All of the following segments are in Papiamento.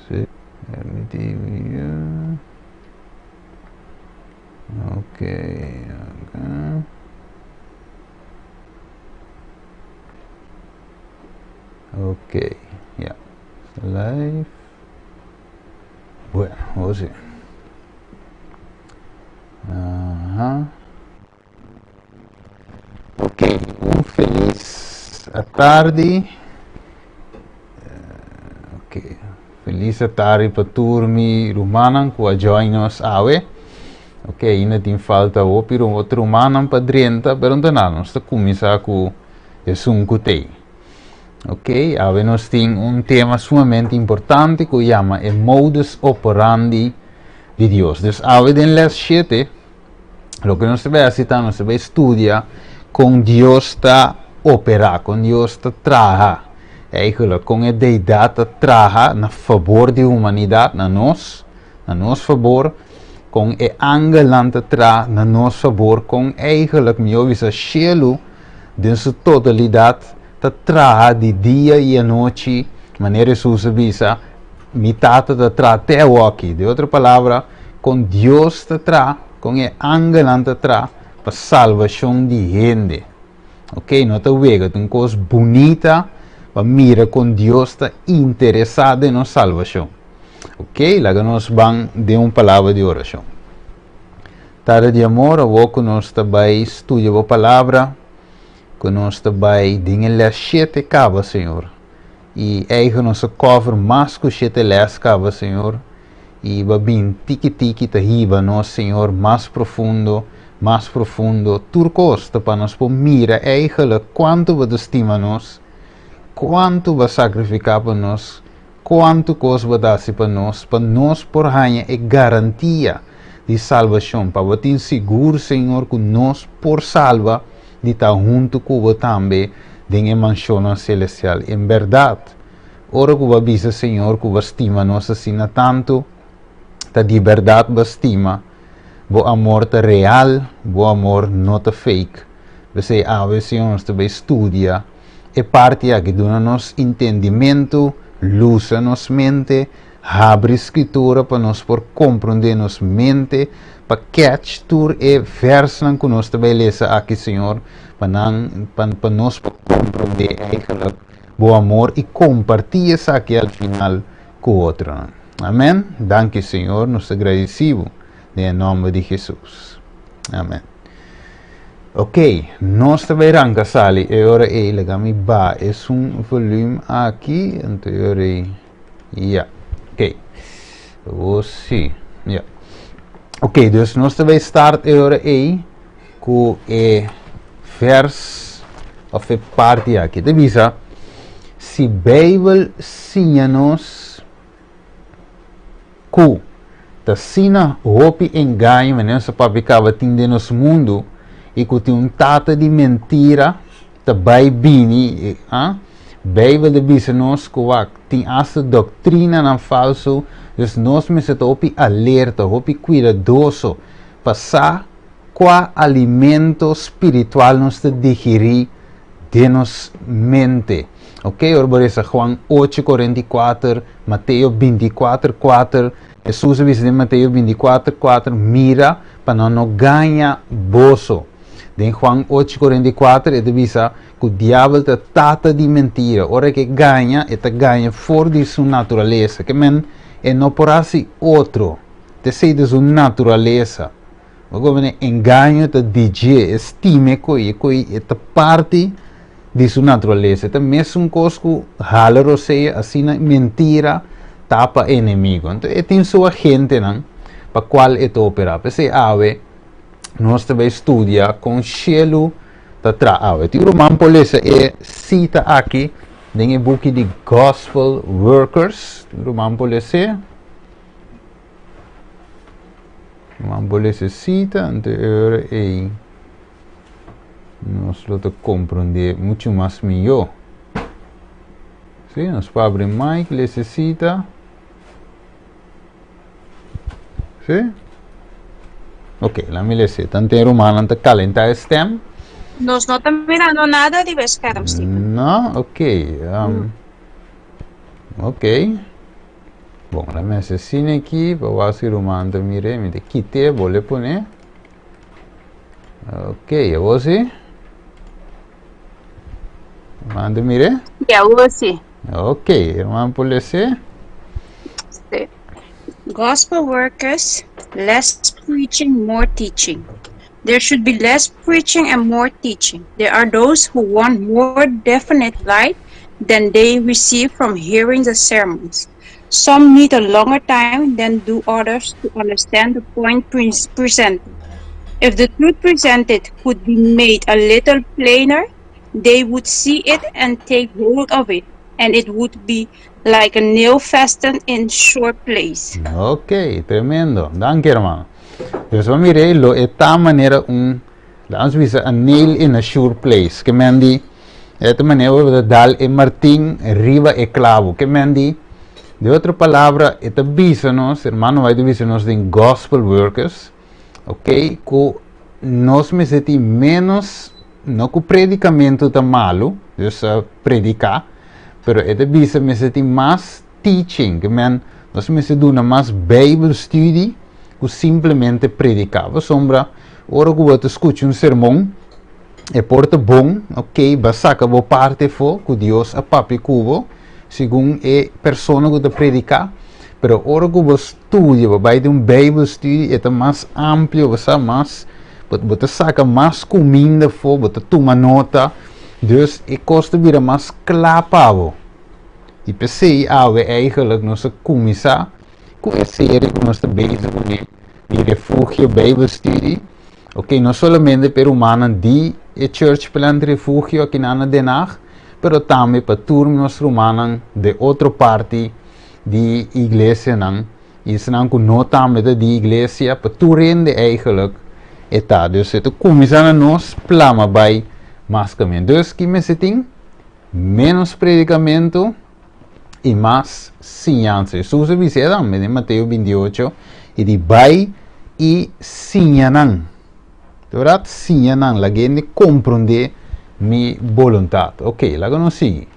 Sí, permiti. Ok, ok. Ok, ja. Live. Bueno, o sí. Aha. Ok, un felis atardi. Ok, felis atardi pa tur mi rumannan ku a join nos awe. Ok, ainda tin falta hopi otro rumannan pa drenta, pero no ta nada, nos ta kuminsá ku esun ku t'ei. Ok, awe nos tin un tema sumamente importante ku yama e modus operandi di Dios. Dus awe den les 7, loke nos ta bai hasi ta nos ta bai studia kon Dios ta operá, kon Dios ta traha. Eigenlijk kon e Deidat ta traha na fabor di humanidat, na nos, na nos fabor, kon e angelnan ta traha na nos fabor, kon eigenlijk mihó bisa shelu den su totalidat ta traha di dia i anochi, manera Hesus a bisa, Mi Tata ta traha te awoki. Den otro palabra, kon Dios ta traha, kon e angelnan ta traha pa salbashon di hende. Ok, no ta wega, ta un kos bunita pa mira kon Dios ta interesá den nos salbashon. Ok, laga nos ban den un palabra di orashon. Tata di amor, awor ku nos ta bai studia bo palabra, ku nos ta bai den e les shete kaba, Señor. I eigen nos a cover mas ku shete les kaba, Señor. I bo a bin tiki tiki ta hiba nos, Señor, mas profundo, mas profundo. Tur kos ta pa nos por mira eigenlijk kuantu bo ta stima nos, kuantu bo a sakrifiká pa nos, Kuantu kos bo ta hasi pa nos, pa nos por haña e garantia di salbashon, pa bo tin sigur, Señor, ku nos por salba di ta huntu ku bo tambe den e manshonnan selestial. En bèrdat, ora ku bo a bisa, Señor, ku bo a stima nos asina tantu, ta di bèrdat bo a stima. Bo amor ta real, bo amor no ta fake. P'esei awe, Señor, nos ta bai studia E parti aki duna nos intendimentu, lusa nos mente, habri Skritura pa nos por komprondé nos mente, pa catch tur e vèrsnan ku nos ta bai lesa aki, Señor, pa nan, pa, pa nos por komprondé eigenlijk Bo amor i kompartí esaki al final ku otronan. Amèn. Danki, Señor, nos ta gradisí Bo den e nòmber di Hesus. Amèn. Ok, nos ta bay ranca sali e ora ey, laga mi ba esun volume aki, anto e ora ey, ya, ok, awor si, ya. Ok, dus nos ta bay start e ora ey cu e vers of e parti aki. Ta bisa, si Bijbel siña nos Ku ta asina hopi engaño manera nos a papia kaba tin den nos mundu i ku tin un tata di mentira ta bai bini, ah, Beibel ta bisa nos ku wak tin asta doktrinanan falsu, dus nos mester ta hopi alerta, hopi kuidadoso pa sa kua alimento spiritual nos ta digirí den nos mente. Ok, ora bo resa Juan ocho 44, Mateo 24, 4, Hesus a bisa den Mateo 24, 4, Mira pa nan no gaña boso. Den Juan 8, 44 e ta bisa ku diabel ta tata di mentira. Ora ke gaña, e ta gaña for di su naturalesa. Ke men e no por hasi otro. T'esei ta su naturalesa. Bo komo engaño ta di dje, e stima e koi, e koi e ta parti di su naturalesa. E ta mesun kos ku hala rosea, asina mentira ta pa enemigo. Anto e tin su agentenan pa kual e ta operá. P'esei awe nos ta bai studia kon shelu ta traha awe. Tin ruman por lesa e sita aki den e buki di Gospel Workers. Tin ruman por les'é. Ruman por lesa e sita, anto e ora ei nos lo ta comprende mucho mas mihó. Sí, nos por abri mic, lesa e sita. Sí? Ok, laat mi lesa. Tanten rumannan ta calentá e stem. Nos no ta mirando nada riba e scherm, Steven. No? Ok. Um, ok. Bon, la mester sine aki pa wak si ruman ta mire, mi ta kite, bole pone. Ok, awor si. Ruman ta mire? Sí, awor si. Ok, ruman por lese? Sí. Gospel workers, less preaching, more teaching. There should be less preaching and more teaching. There are those who want more definite light than they receive from hearing the sermons. Some need a longer time than do others to understand the point presented. If the truth presented could be made a little plainer, they would see it and take hold of it, and it would be like a nail fastened in sure place. Ok, tremendo. Danki, hermano. Dus bo mira lo e ta manera un, laat ons bisa, a nail in a sure place. Ke men di, e ta manera bo ta dal e martin riba e clavo. Ke men di, de otro palabra, e ta bisa nos, hermano White ta bisa nos den Gospel Workers, ok, ku nos mester tin menos, no ku predicamento ta malo, dus predica, pero e ta bisa mester tin mas teaching, ke men nos mester duna mas Bijbelstudie ku simplemente prediká. Pasobra ora ku bo ta skucha un sermon, e por ta bon, ok, bo a saka bo parti afó ku Dios a papia ku bo, segun e persona ku ta prediká, pero ora ku bo studia, bo bai den un Bijbelstudie, e ta mas amplio, bo sa mas, bo ta saka mas kuminda afó, bo ta tuma nota, dus e kos ta bira mas kla pa bo. I p'esei awe eigenlijk nos a kuminsá ku e serie ku nos ta bezig kuné di Refugio Bijbelstudie. Ok, no solamente pa e rumannan di e Church Plant Refugio akinan na Den Haag, pero tambe pa tur nos rumannan den otro parti di iglesianan i esnan ku no tambe ta di iglesia, pa tur hende eigenlijk e ta. Dus e ta kuminsá na nos plama bai mas kaminda. Dus ki mester tin? Ménos predicamentu i mas siñansa. Hesus a bisa e tambe den Mateo 28, i di bai i siña nan. Di berdad, siña nan, laga hende komprondé mi boluntat. Ok, laga nos sigui.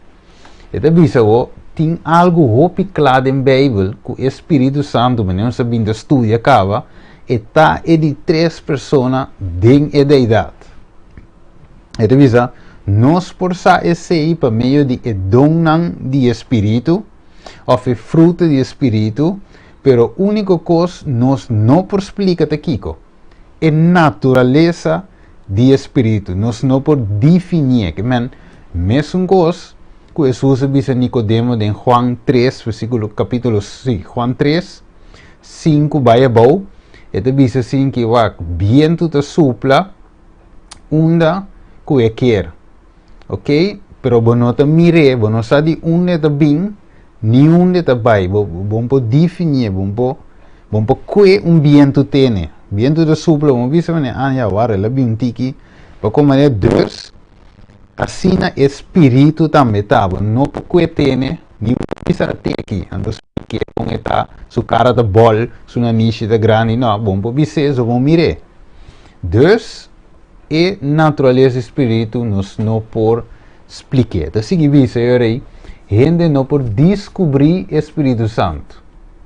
E ta bisa bo, tin algu hopi kla den Beibel ku e Spiritu Santu, manera nos a bin ta studia kaba, e ta e di tres persona den e Deidat. E ta bisa, Nos por sa esei pa medio di e donnan di e Spiritu, òf e fruta di e Spiritu, pero úniko kos nos no por splika ta kiko? E naturalesa di e Spiritu. Nos no por difinié. Ke men, mesun kos ku Hesus a bisa Nikodemo den Juan tres, versíkulo, kapítulo, sí, Juan tres, sinku bai abou, e ta bisa asin ki, wak, bientu ta supla, unda ku e kier. Ok, pero bo no ta mir'é, bo no sa di unda e ta bin, ni unda e ta bai. Bo bo por definié, bo por bo por kue un bientu tene. Bientu ta supla, bo bisa manera, ah ya wara, el a bin un tiki pa kon manera. Dus, asina e spiritu tambe ta, bo no por kue tene, ni bo por bisa at'é aki. Anto splik'é kon e ta, su kara ta bòl, su nanishi ta grandi, no, bo por bis'é, so bo mir'é. Dus, e naturalesa di spiritu nos no por splik'é. Ta sigui bisa e ora ei, hende no por diskubrí e Spiritu Santu.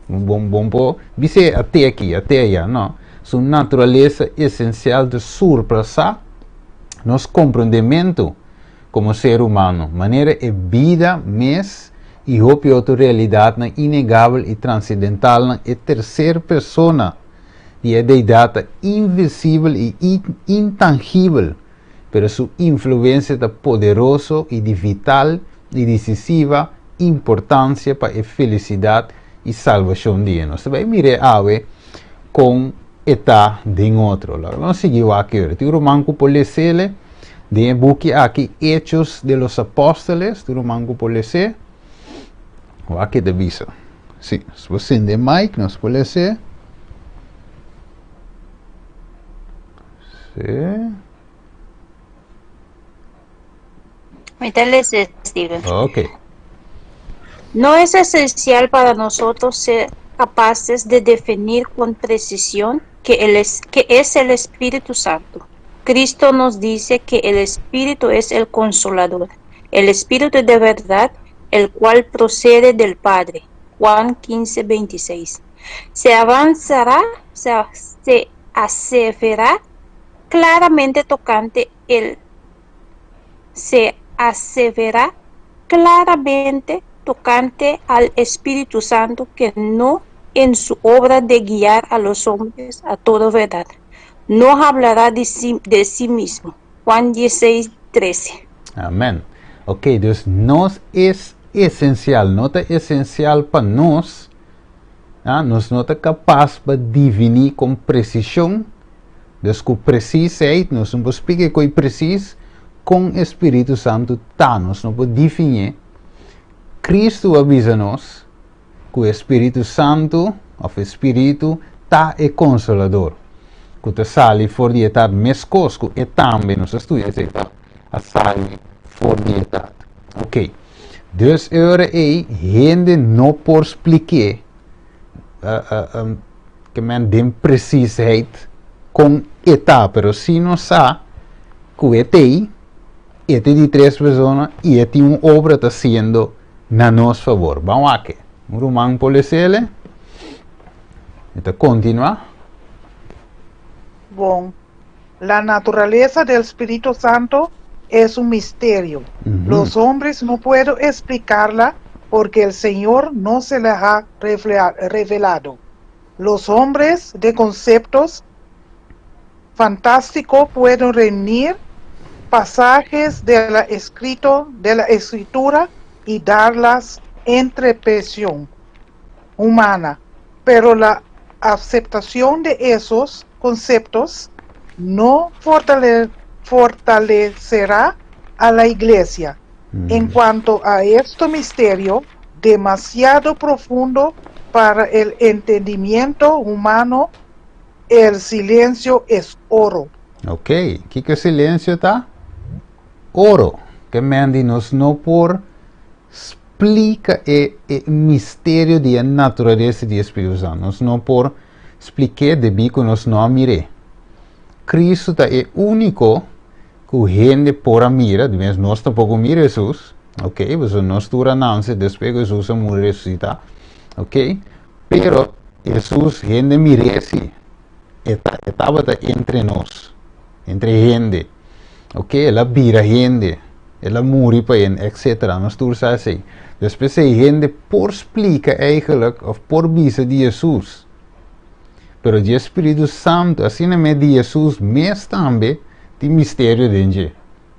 Bo bo por bis'é at'é aki, at'é ayá. No. Su naturalesa esensial ta surpasá nos komprondementu komo ser humano, manera e bida mes i hopi otro realidatnan inegabel i transendentalnan, e terser persona di e Deidad ta invisibel i intangibel, pero su influencia ta poderoso i di vital i decisiva importancia pa e felicidad i salbacion di e. Nos ta bay mir'é awe con e ta den otro. Laga nos sigui wak e ora. Tin un ruman cu por les'ele den e buki aki, Hechos de los Apóstoles. Tin un ruman cu por les'é. Wak ke ta bisa. Si, nos por sende mic, nos por lese. Si. Mi ta lese, Steven. Ok. No es esencial para nosotros ser capaces de definir con precisión que, el es, que es el Espíritu Santo. Cristo nos dice que el Espíritu es el consolador, el Espíritu de verdad, el cual procede del Padre. Juan 15, 26. Se avanzará, se, se asevera claramente tocante el se asevera claramente tocante al Espíritu Santo que no en su obra de guiar a los hombres a toda verdad. No hablará de sí, de sí mismo. Juan 16, 13. Amen. Ok, dus nos es esensial, no ta esensial pa nos, ah, nos no ta kapas pa diviní kon presishon, dus ku presisheid, nos no por splika koi presis kon e Spiritu Santu ta, nos no por difinié. Kristu a bisa nos ku e Spiritu Santu, òf e Spiritu, ta e Konsolador, ku ta sali for di e Tat meskos ku e tambe, nos a studia esei ta, a sali for di e Tat. Ok. Dus e ora ei hende no por splik'é ke men den presisheid kon e ta, pero si nos sa ku e t'ei, e ta di tres persona i e tin un obra ta hasiendo na nos fabor. Ban wak. Un ruman por lesele. E ta kontinuá. Bon. La naturaleza del Spirito Santo es un misterio. Los hombres no pueden explicarla porque el Señor no se la ha revelado. Los hombres de conceptos fantásticos pueden reunir pasajes de la, escrito, de la escritura y darlas interpretación humana, pero la aceptación de esos conceptos no fortalecerá a la iglesia. En cuanto a este misterio, demasiado profundo para el entendimiento humano, el silencio es oro. Ok, kiko silensio ta? Oro. Ke men di nos no por splika e, e misterio di e naturalesa di Spiritu Santu. Nos no por splik'é debí ku nos no a mir'é. Kristu ta e úniko ku hende por a mira, di mes nos tampoko mira Hesus, ok, pasobra nos tur a nanse despues ku Hesus a muri resusitá, ok, pero Hesus hende mir'é si, e ta e tabata entre nos, entre hende, ok, el a bira hende, el a muri pa hende, etcetera, nos tur sa esei. Dus p'esei hende por splika eigenlijk òf por bisa di Hesus, pero dje Spiritu Santu, asina mes di Hesus mes tambe tin misterio den dje,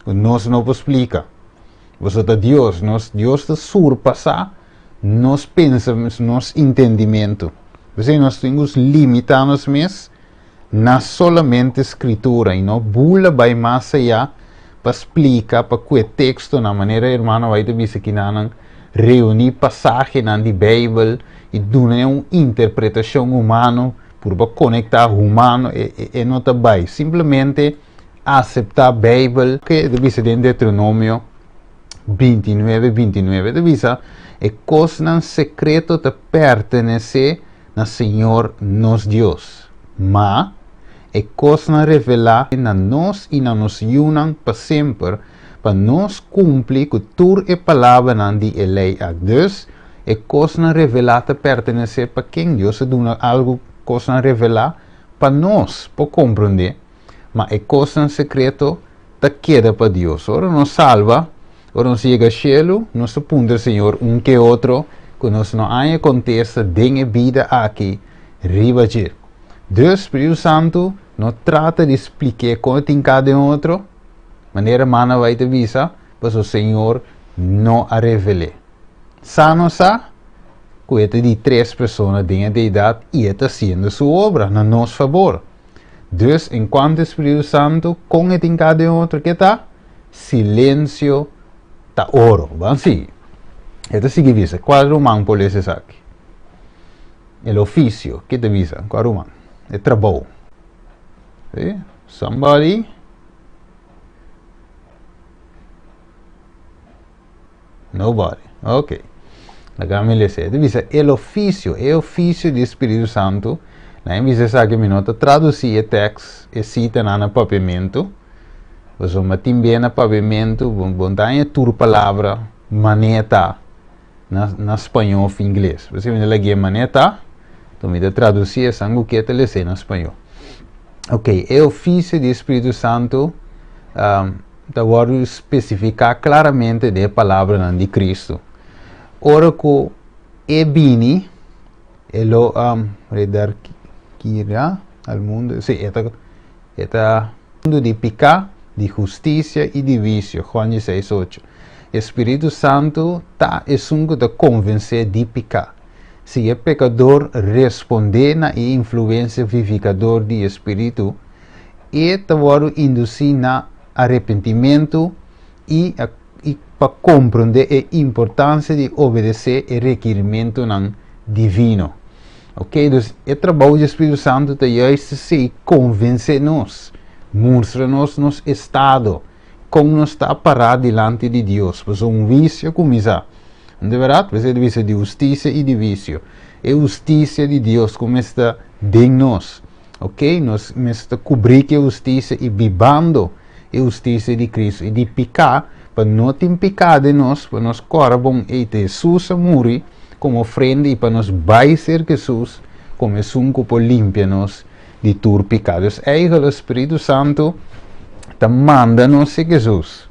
ku nos no por splika. Boso ta Dios, nos Dios ta surpasá nos pensa, nos entendimentu. P'esei nos tin ku limitá nos mes na solamente Skritura i no bula bai mas ayá pa splika, pa kue tekstonan, manera hermano White a bisa kinanan reuní pasahenan di Beibel i duna e un interpretashon humano, purba konektá humano, e e no ta bai. Simplemente aseptá Beibel, ke ta bisa den Deuteronomio 29, 29, ta bisa, E kosnan sekreto ta pertenesé na Señor nos Dios, ma e kosnan revelá na nos i na nos yunan pa semper, pa nos kumpli ku tur e palabranan di e lei ak. Dus, e kosnan revelá ta pertenesé pa ken? Dios a duna algu kosnan revelá pa nos por komprondé, ma e kosnan sekreto ta keda pa Dios. Ora nos salba, ora nos yega shelu, nos ta puntra Señor un ke otro ku nos no haña kontesta den e bida aki riba dje. Dus, Spiritu Santu no trata di splik'é kon e tin kada den otro, manera Mana bai ta bisa, pasobra Señor no a revel'é. Sa nos sa ku e ta di tres persona den e Deidat i e ta hasiendo su obra na nos fabor. Dus, en kuantu e Spiritu Santu, kon e tin kada den otro, ke ta? Silensio ta oro. Ban sigui. E ta sigui bisa. Kua ruman por lesa esaki? El ofisio. Ke ta bisa? Kua ruman? E trabou. Sí? Somebody? Nobody. Ok. Laga mi lesa. E ta bisa el ofisio, e ofisio di Spiritu Santu. Na bisa esaki mi no ta tradusi e tekst, e sitanan na papiamentu. Pasobra tin bia na papiamentu, bo no ta haña tur palabra manera ta. Na spañó òf ingles. P'esei mi ta lag'é manera ta, enton mi ta tradusí esnan ku ke ta les'é na spañó. Ok, e ofisio di e Spiritu Santu ta wòrdu spesifiká klaramente den e palabranan di Kristu. Ora ku E bini, E lo redarguirá al mundu, sí, e ta, e ta mundu di piká, di hustisia i di huisio, Juan dieseis ocho. E Spiritu Santu ta esun ku ta konvensé di piká. Si e pekador respondé na e influensia vivikador di e Spiritu, e ta wòrdu indusí na arepentimentu i i pa komprondé e importansia di obedesé e rekirimentunan divino. Oke, dus e trabou di e Spiritu Santu ta juist esei, konvensé nos, mustra nos nos estado, kon nos ta pará dilanti di Dios. Pasobra un huisio kuminsá. No ta bèrdat? P'esei ta bisa di hustisia i di huisio. E hustisia di Dios ku mester ta den nos. Oke, nos mester ta kubrí ku e hustisia i bibando e hustisia di Cristo i di piká, pa no tin piká den nos, pa nos kòrda bon ei ta Hesus a muri komo ofrenda i pa nos bai serka Hesus komo esun ku por limpia nos di tur piká. Dus eigel Spiritu Santu ta manda nos serka Hesus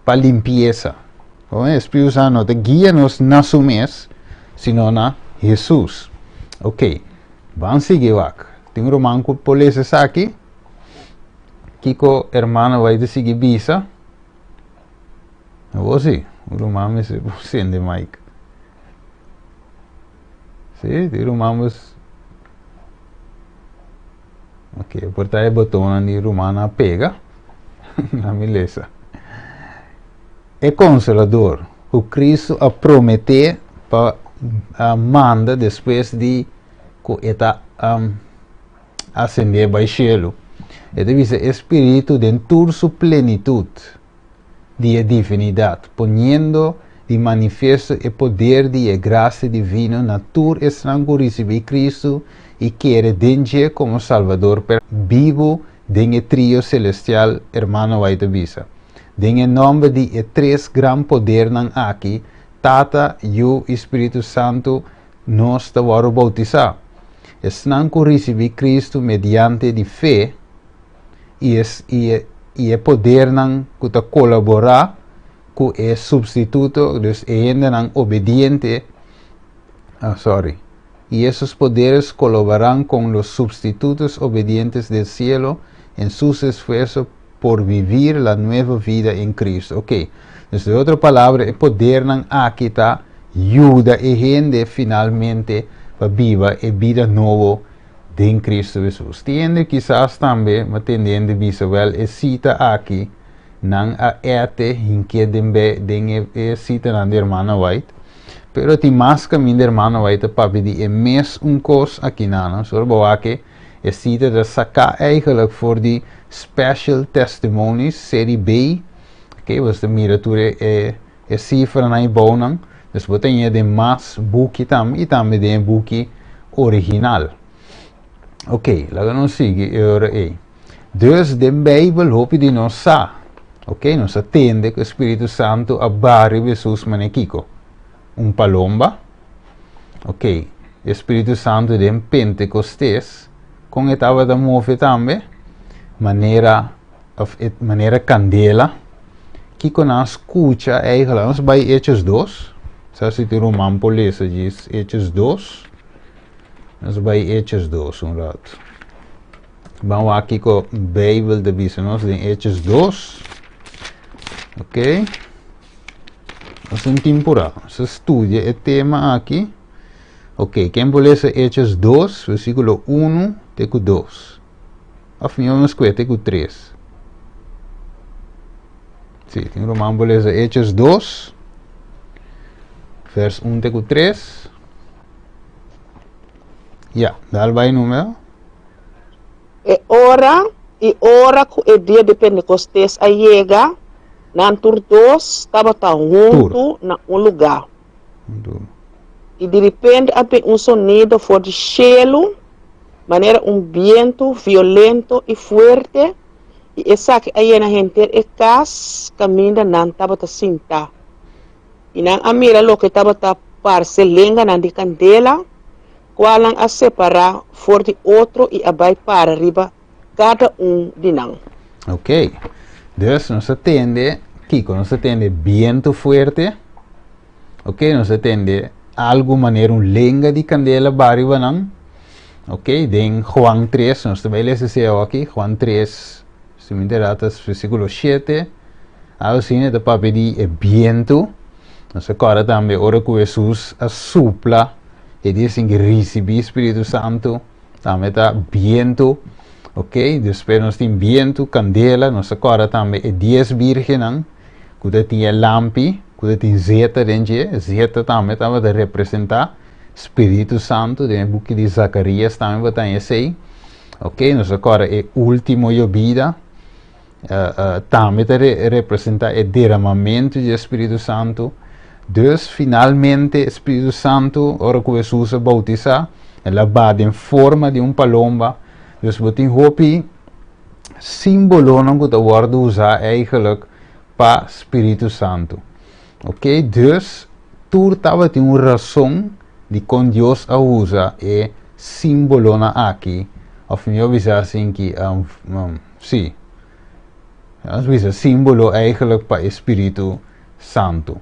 pa limpiesa. E Spiritu Santu no ta guia nos na su mes, sino na Hesus. Ok, ban sigui wak. Tin un ruman ku por lesa esaki? Kiko hermano bai ta sigui bisa? Bo si, un ruman mester por sende mic. Si, di ruman bos. Ok, por ta e botonnan di ruman a pega. Na mi lesa. E Consolador, ku Cristo a promete pa manda despues di ku e ta ascendé bai shelu. E ta bisa e Spiritu den tur su plenitut di e divinidat, poniendo di manifiesto e poder di e grasia divino na tur esnan ku risibí Kristu i kere den dje komo Salbador per bibu den e trio selestial, Hermano White ta bisa. Den e nòmber di e tres gran podernan aki, Tata, Yu i Spiritu Santu, nos ta wòrdu boutisá. Esnan ku risibí Kristu mediante di fe i e i e podernan ku ta kolaborá ku e supstituto, dus e hendenan obediente, ah sorry, y esos poderes colaborarán con los substitutos obedientes del cielo en sus esfuerzos por vivir la nueva vida en Cristo. Ok, dus de otro palabra e podernan aki ta yuda e hende finalmente pa biba e bida nobo den Cristo Jesus. Tin hende kisas tambe ma tende hende bisa wel e sita aki nan a ete hinke den be den e e sitanan di hermana White, pero tin mas kaminda hermana White ta papia di e mes un kos akinanan, so ora bo wak e E sita ta saká eigenlijk for di Special Testimonies, serie B. Oké, bo ta mira tur e, e, e sifranan i bounan. Dus bo ta haña den mas buki tambe i tambe den e buki original. Oké, laga nos sigui e ora ei. Dus den Beibel hopi di nos sa, oké, nos a tende ku e Spiritu Santu a baha riba Hesus manera kiko? Un palomba. Ok, e Spiritu Santu den Pentekostes, kon e tabata move tambe? Manera, of e manera kandela. Kiko nan a skucha eigenlijk? Nos bai Hechos 2. Sa si tin ruman por lesa djis Hechos 2. Nos bai Hechos 2 un rato. Ban wak kiko Beibel ta bisa nos den Hechos 2. Ok. Nos un timpura. Nos a studia e tema aki. Ok, ken por lesa Hechos 2, versículo 1 te ku 2? Of mi nos kue te ku 3. Sí, tin ruman por lesa Hechos 2, vers 1 te ku 3. Ja, dal bai número. E ora, i ora ku e dia di Pentekostes a yega, nan tur dos tabata huntu na un lugá. I diripente a bin un sonido for di shelu, manera un bientu violento i fuerte, i esaki a yena henter e kas kaminda nan tabata sintá. I nan a mira loke tabata parse lenganan di kandela, kualnan a separá for di otro i a bai para riba kada un di nan. Ok. Dus nos a tende kiko? Nos a tende bientu fuerte. Ok, nos a tende algu manera un lenga di kandela ba riba nan. Ok, den Juan 3, nos ta bai lesa esei awoki, Juan 3, si mi ta erá ta versíkulo 7. Algu asina e ta papia di e bientu. Nos a kòrda tambe ora ku Hesus a supla e di esei ku risibí Spiritu Santu. Tambe ta bientu, ok. Despues nos tin bientu, kandela, nos ta kòrda tambe e dies bírgennan ku ta tin e lampi, ku ta tin zeta den dje. Zeta tambe tabata representá Spiritu Santu. Den e buki di Zakarias tambe bo ta haña esei. Ok, nos ta kòrda e último yobida tambe ta representá e deramamentu di e Spiritu Santu. Dus, finalmente, e Spiritu Santu, ora ku Hesus a boutisá, el a baha den forma di un palomba. Dus bo tin hopi símbolonan ku ta wòrdu usá eigentlik pa Spiritu Santu. Oké, dus tur tabatin un rason dikon Dios a usa e símbolonan aki, òf mihó bisa asin ki, Sí. Nos bisa símbolo eigenlijk pa e Spiritu Santu.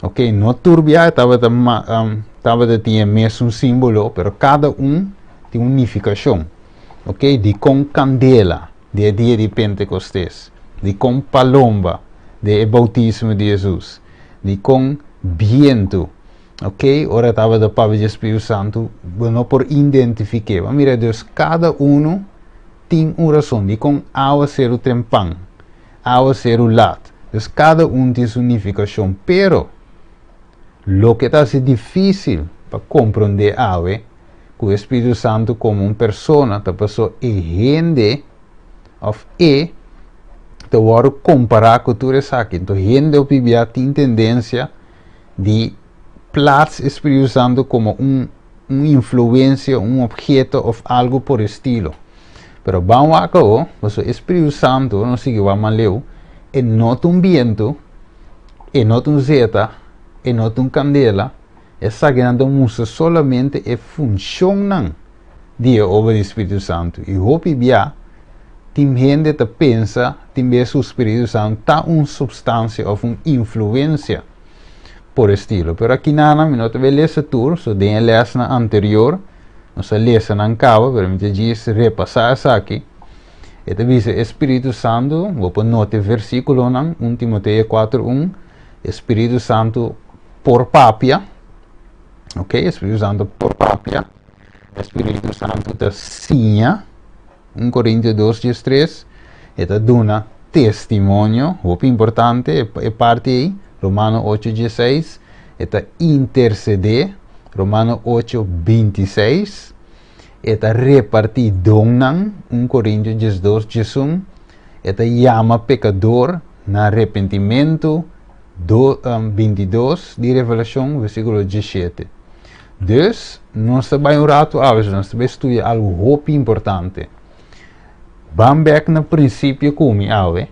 Ok, no tur biaha tabata um, tabata tin e mesun símbolo, pero kada un tin un nifikashon. Ok, dikon kandela di e dia di Pentekostes? Dikon palomba di e boutismo di Hesus? Dikon bientu? Ok, ora tabata papia di e Spiritu Santu, bo no por identifiké. Bo mira, dus kada unu tin un rason dikon awaseru trempan, awaseru lat. Dus kada un tin su nifikashon. Pero, loke ta hasi difísil pa komprondé awe ku e Spiritu Santu komo un persona ta paso e hende òf e ta wòrdu kompará ku tur esaki. Enton hende hopi bia tin tendensia di plaats e Spiritu Santu komo un un influensia, un obheto of algu por estilo. Pero ban wak awo, pasobra e Spiritu Santu, nos sigui wak mas leu, e no ta un bientu, e no ta un zeta, e no ta un kandela, esakinan ta mustra solamente e funshonnan di e obra di Spiritu Santu. I hopi bia tin hende ta pensa tin bes ku Spiritu Santu ta un supstansia of un influensia. por estilo. Pero akinana mi no ta bay lesa tur, so den e lesnan anterior nos a lesa nan caba, pero mi ta djis repasa esaki. E ta bisa e Spiritu Santu, bo por nota e versiculonan, 1 Timoteo 4, 1, e Spiritu Santu por papia, ok, e Spiritu Santu por papia, e Spiritu Santu ta siña, 1 Corintio 2, 13, e ta duna testimonio, hopi importante e parti ei, Romano 8, 16, e ta intercedé, Romano 8, 26, e ta repartí donnan, 1 Corintio 12, 11, e ta yama pekador na arepentimentu, 22 di Revelashon, versíkulo 17. Dus, nos ta bai un ratu awe, nos ta bai studia algu hopi importante. Ban bek na prinsipio ku mi awe,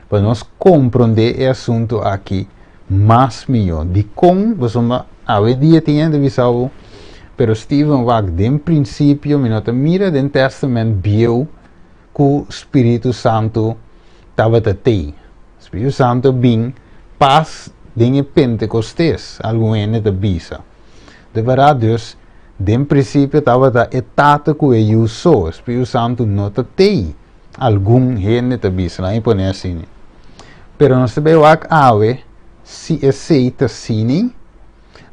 pa nos komprondé e asuntu aki mas mihó. Dikon? Pasobra awe dia tin hende bisa bo, pero Steven wak den prinsipio mi no ta mira den Tèstamènt Bieu ku Spiritu Santu tabata tei. Spiritu Santu a bin pas den e Pentekostes, algun hende ta bisa. De bèrdat dus, den prinsipio tabata e Tata ku e Yu so, Spiritu Santu no ta tei, algun hende ta bisa, nan a pone asina. Pero nos ta bai wak awe si esei ta asina,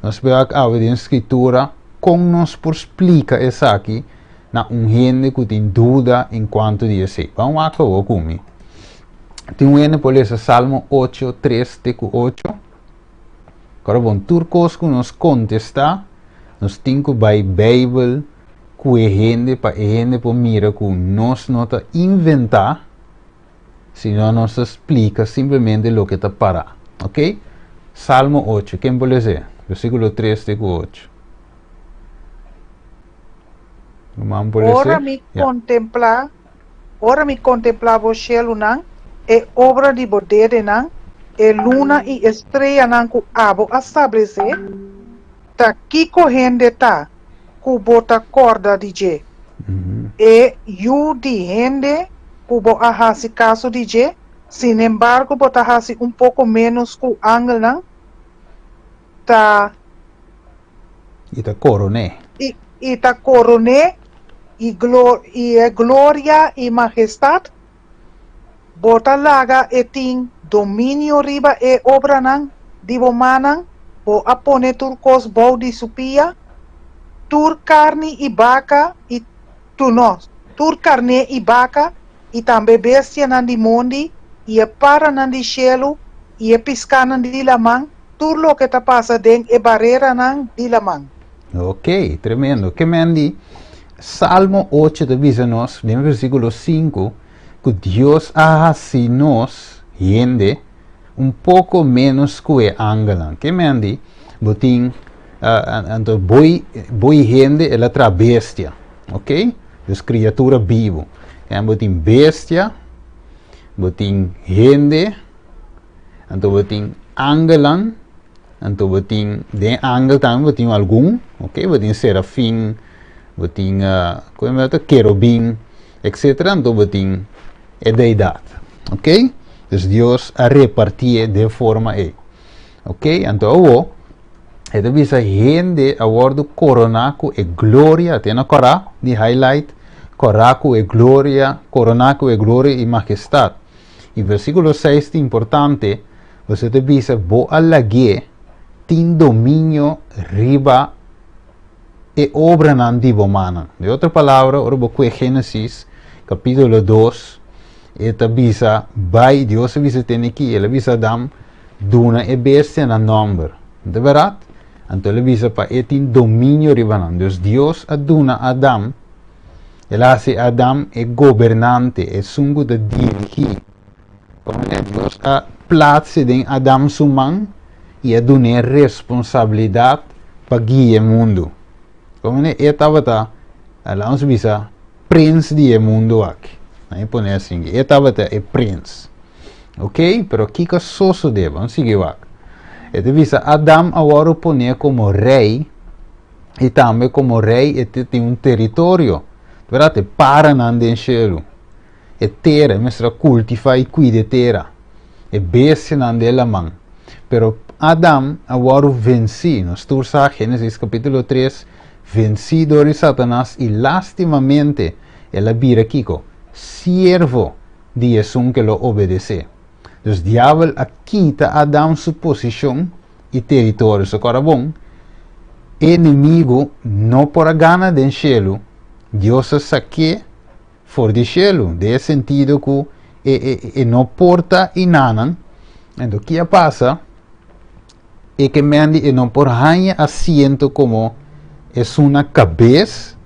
nos ta bai wak awe den Skritura kon nos por splika esaki na un hende ku tin duda en kuanto di esei. Ban wak awor ku mi. Tin un hende por lesa Salmo 8, 3 te ku 8. Kora bon, tur kos ku nos kontestá, nos tin ku bai Beibel ku e hende pa e hende por mira ku nos no ta inventá, sino nos ta splika simplemente loke ta pará. Ok? Salmo 8, ken por les'é? Versíkulo 3 te ku 8. Ruman por les'é? Ora mi kontemplá Ora mi kontemplá bo shelunan, e obra di bo dedenan, E luna i e streanan ku abo a stablesé, ta kiko hende ta ku bo ta kòrda di dje? E yu di hende ku bo a hasi kaso di dje, sinembargo bo ta hasi un poko ménos ku angelnan, ta. I ta koron'é. I ta koron'é i e gloria i mahestat. Bo ta laga e tin dominio riba e obranan di bo mannan, bo a pone tur kos bou di su pia, tur karni i baka i tu no, tur karné i baka i tambe bestianan di mondi i e paranan di shelu i e piskanan di laman, tur loke ta pasa den e bareranan di laman. Ok, tremendo. Ke men di Salmo ocho ta bisa nos den versíkulo sinku ku Dios a hasi nos, hende, un poko ménos ku e angelnan. Ke men di bo tin anto boi boi hende el a traha bestia, ok? Dus kriatura bibu. En bo tin bestia, bo tin hende, anto bo tin angelnan. Anto bo tin den angel tambe bo tin algun, ok, bo tin serafin, bo tin uh, como e ta kerubin, etc. Anto bo tin e deidad, ok. Dus Dios a repartié den forma ei. Ok, anto awo e ta bisa hende a wordu koroná ku e gloria, te na kòrá di highlight, kòrá ku e gloria, koroná ku e gloria i mahestat. I versíkulo 6 ta importante. Boso ta bisa bo a lag'é tin dominio riba e obranan di bo mannan. Den otro palabra, ora bo kue Génesis kapítulo dos, e ta bisa bai, Dios a bisa tene ki, el a bisa Adam, duna e bestianan nòmber. No ta bèrdat? Anto el a bisa pa e tin dominio riba nan. Dus Dios a duna Adam, el a hasi Adam e gobernante, esun ku ta dirigí. Pone Dios a platse den Adam su man i a dun'é responsabilidat pa guia e mundu. Pone e tabata, laga nos bisa, prins di e mundu aki. Nan e pone asin, e tabata e prins. Ok, pero kiko a sosodé? Ban sigui wak. E ta bisa Adam a wòrdu poné komo rei i tambe komo rei e tin un teritorio. Bèrdat? E paranan den shelu. E tera, e mester a kultivá i kuida e tera, e bestianan den laman. Pero Adam a wòrdu vensí, nos tur sa Génesis kapítulo tres, vensí dor di Satanas i lástimamente el a bira kiko? Siervo di esun ku el a obedesé. Dus Diabel a kita Adam su posishon i teritorio. So kòrda bon, e enemigu no por a gana den shelu, Dios a sak'é For di shelu, den e sentido ku e e e no por ta inanan, anto ki a pasa? E ke mendi e no por haña asiento komo esun na kabes,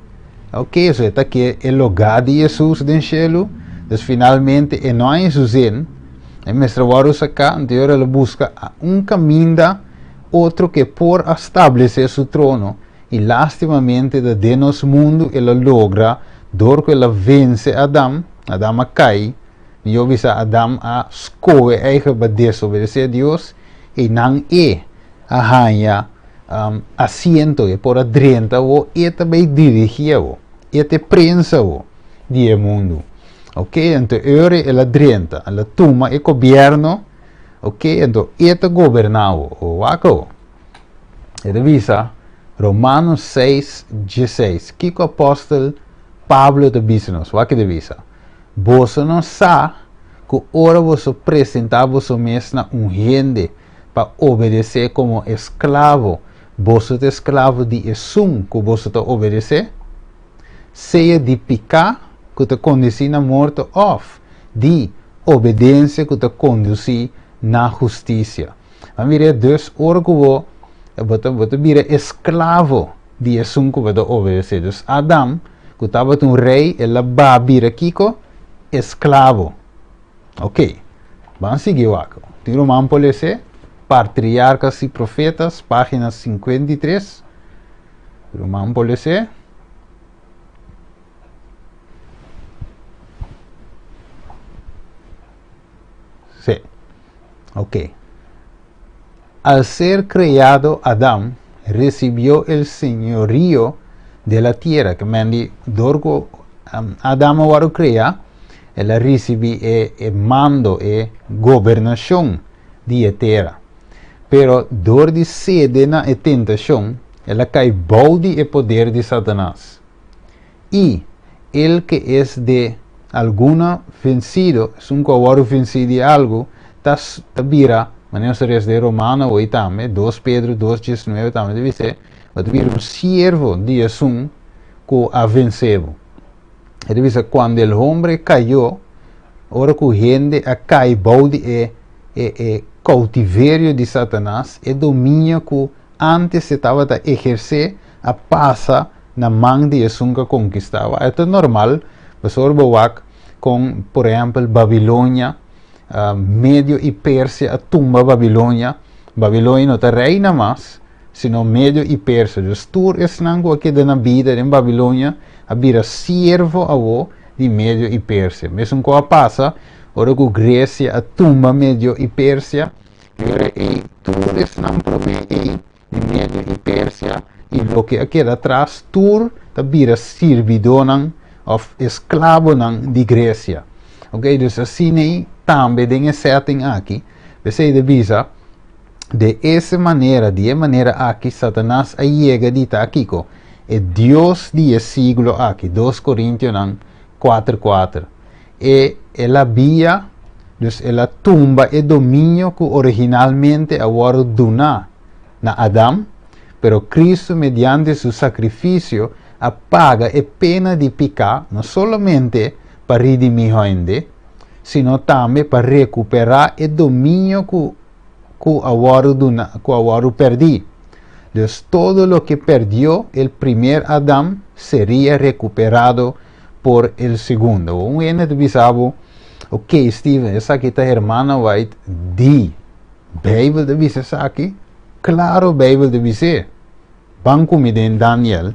ok, so e ta ke e logá di Hesus den shelu, dus finalmente e no haña su zin, e mester wòrdu saká, anto e ora el a buska un kaminda otro ke por a stablesé su trono, I lastimamente ta den nos mundu el a logra dor ku el a vense Adam, Adam a kai, mihó bisa Adam a skohe eigen pa desobedesé Dios, i nan e a haña asiento, e por a drenta awo, e ta bai dirigí awo, e ta e prens awo di e mundu. Ok, anto e ora el a drenta, el a tuma e gobièrnu, ok, anto e ta goberná awo, wak awo. E ta bisa, Romanos seis, dieseis. Kiko apòstel Pablo ta bisa nos? Wak e ta bisa, Boso no sa ku ora boso presentá boso mes na un hende pa obedesé komo esklabo, boso ta esklabo di esun ku boso ta obedesé, sea di piká ku ta kondusí na morto òf di obedensia ku ta kondusí na hustisia. A mira dus ora ku bo bo ta bo ta bira esklavo di esun ku bo ta obedesé. Dus Adam ku tabata un rei el a ba bira kiko? Esklavo. Ok, ban sigui wak. Tin ruman por lese Partriarkas i Profetas, página 53. Ruman por lese. Sí. Ok. Al ser creado Adam, recibió el señorío de la tierra, ke men di dor ku Adam a wòrdu kreá, el a risibí e e mando, e gobernashon di e tera. Pero dor di sede na e tentashon, el a kai bou di e poder di Satanas. I el ke es de alguna vensido, esun ku a wòrdu vensí di algu, ta ta bira, manera nos ta lesa den Romano awor tambe, dos Pedro dos diesnuebe tambe ta bis'é, bo ta bira un siervo di esun ku a vensé bo. E ta bisa, Cuando el hombre cayó, ora ku hende a kai bou di e e e koutiverio di Satanas, e dominio ku Antes e tabata ehersé a pasa na man di esun ku a konkistá. Wak, e ta normal, pasobra bo wak kon, por ehèmpel, Babilonia, Medio i Persia a tumba Babilonia. Babilonia no ta reina mas, sino Medio i Persia. Dus tur esnan ku a keda na bida den Babilonia a bira siervo awó di Medio i Persia. Mesun ku a pasa ora ku Gresia a tumba Medio i Persia. Pero ei tur esnan promé ei di Medio i Persia i loke a keda atras tur ta bira sirbidónan òf esklabonan di Gresia. Oke, dus asina ei tambe den e setting aki, p'esei ta bisa, De ese manera, di e manera aki Satanas a yega di ta kiko? E dios di e siglo aki, dos Korintionan kuater kuater. E el a bia, dus el a tumba e dominio ku originalmente a wòrdu duná na Adam, pero Kristu mediante su sakrifisio a paga e pena di piká no solamente pa ridimí hende, sino tambe pa rekuperá e dominio ku ku a wòrdu duná, ku a wòrdu pèrdí. Dus todo loke pèrdió el primer Adam seria rekuperado por el segundo. Un hende ta bisa bo, ok Steven, esaki ta Hermana White di Bijbel ta bisa esaki? Claro Bijbel ta bis'é. Ban cu mi den Daniel.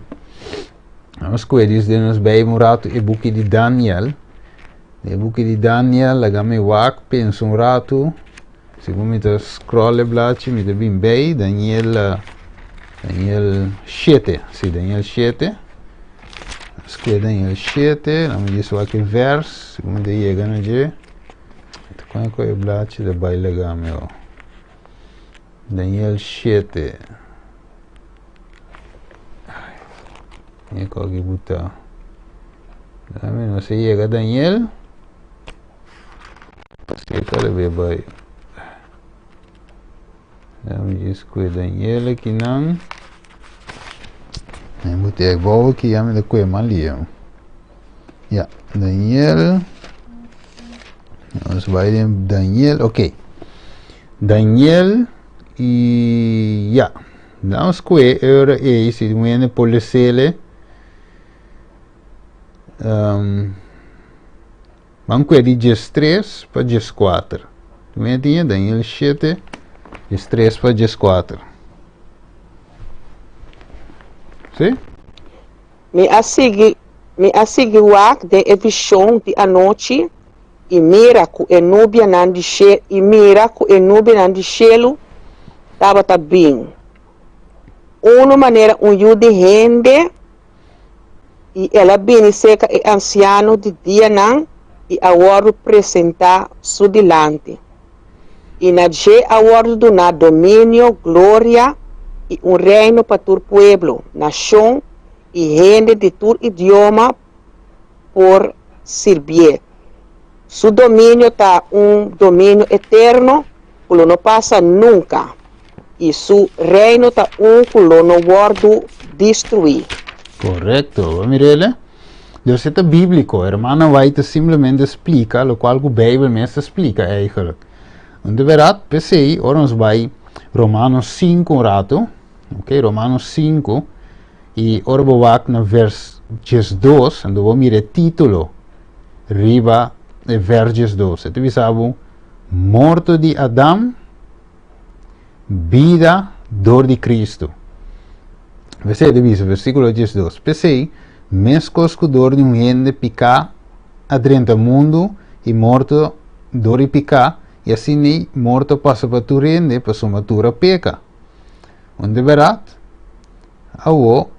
Nos kue dis den nos Bijbel un rato e buki di Daniel. E buki di Daniel, laga mi wak, pensa un rato. Segun mi ta scroll e blachi, mi ta bin bij Daniel, Daniel 7. Si, Daniel 7. Skwe Daniel 7, dan mi djis wak e vers, segun mi ta yega na dje. Ta kon e blachi ta bai laga mi oh. Daniel 7. Ai, mi koki buta. Dame no se yega Daniel. Pasé tal vez bai. Dame djis kue Daniel aki nan. Mi bute e bou aki ya mi ta kue mal lia. Ya, Daniel. Nos bai den Daniel, ok. Daniel i ya. Nos kue e ora ei si un hende por lesele. Um, Ban kue di diestres pa dieskuater. Primer dia, Daniel shete, diestres pa dieskuater. Sí? Mi a sigui, mi a sigui wak den e vishon di anochi, i mira ku e nubianan di she, i mira ku e nubianan di shelu tabata bin, unu manera un yu di hende, I el a bini serka e ansiano di dianan i a wòrdu presentá su dilanti. I na dje a wòrdu duná dominio, gloria i un reino pa tur pueblo, nashon i hende di tur idioma por sirbié. Su dominio ta un dominio eterno ku lo no pasa nunka, i su reino ta un ku lo no wòrdu destruí. Korekto, bo mir'el? Dus e ta bíbliko. Hermana White ta simplemente splika lokual ku Beibel mes ta splika eigenlijk. Un de bèrdat, p'esei, ora nos bai Romanos sinku un ratu, ok, Romanos sinku, i ora bo wak na vers diesdos, anto bo mira e título riba e vers diesdos. E ta bisa bo, Morto di Adam, bida dor di Cristo. P'esei ta bisa, versículo diesdos, P'esei, meskos ku dor di un hende piká a drenta mundu, i morto dor di piká, I asin'ei morto a pasa pa tur hende, pasobra tur a peka. Un di bèrdat? Awo,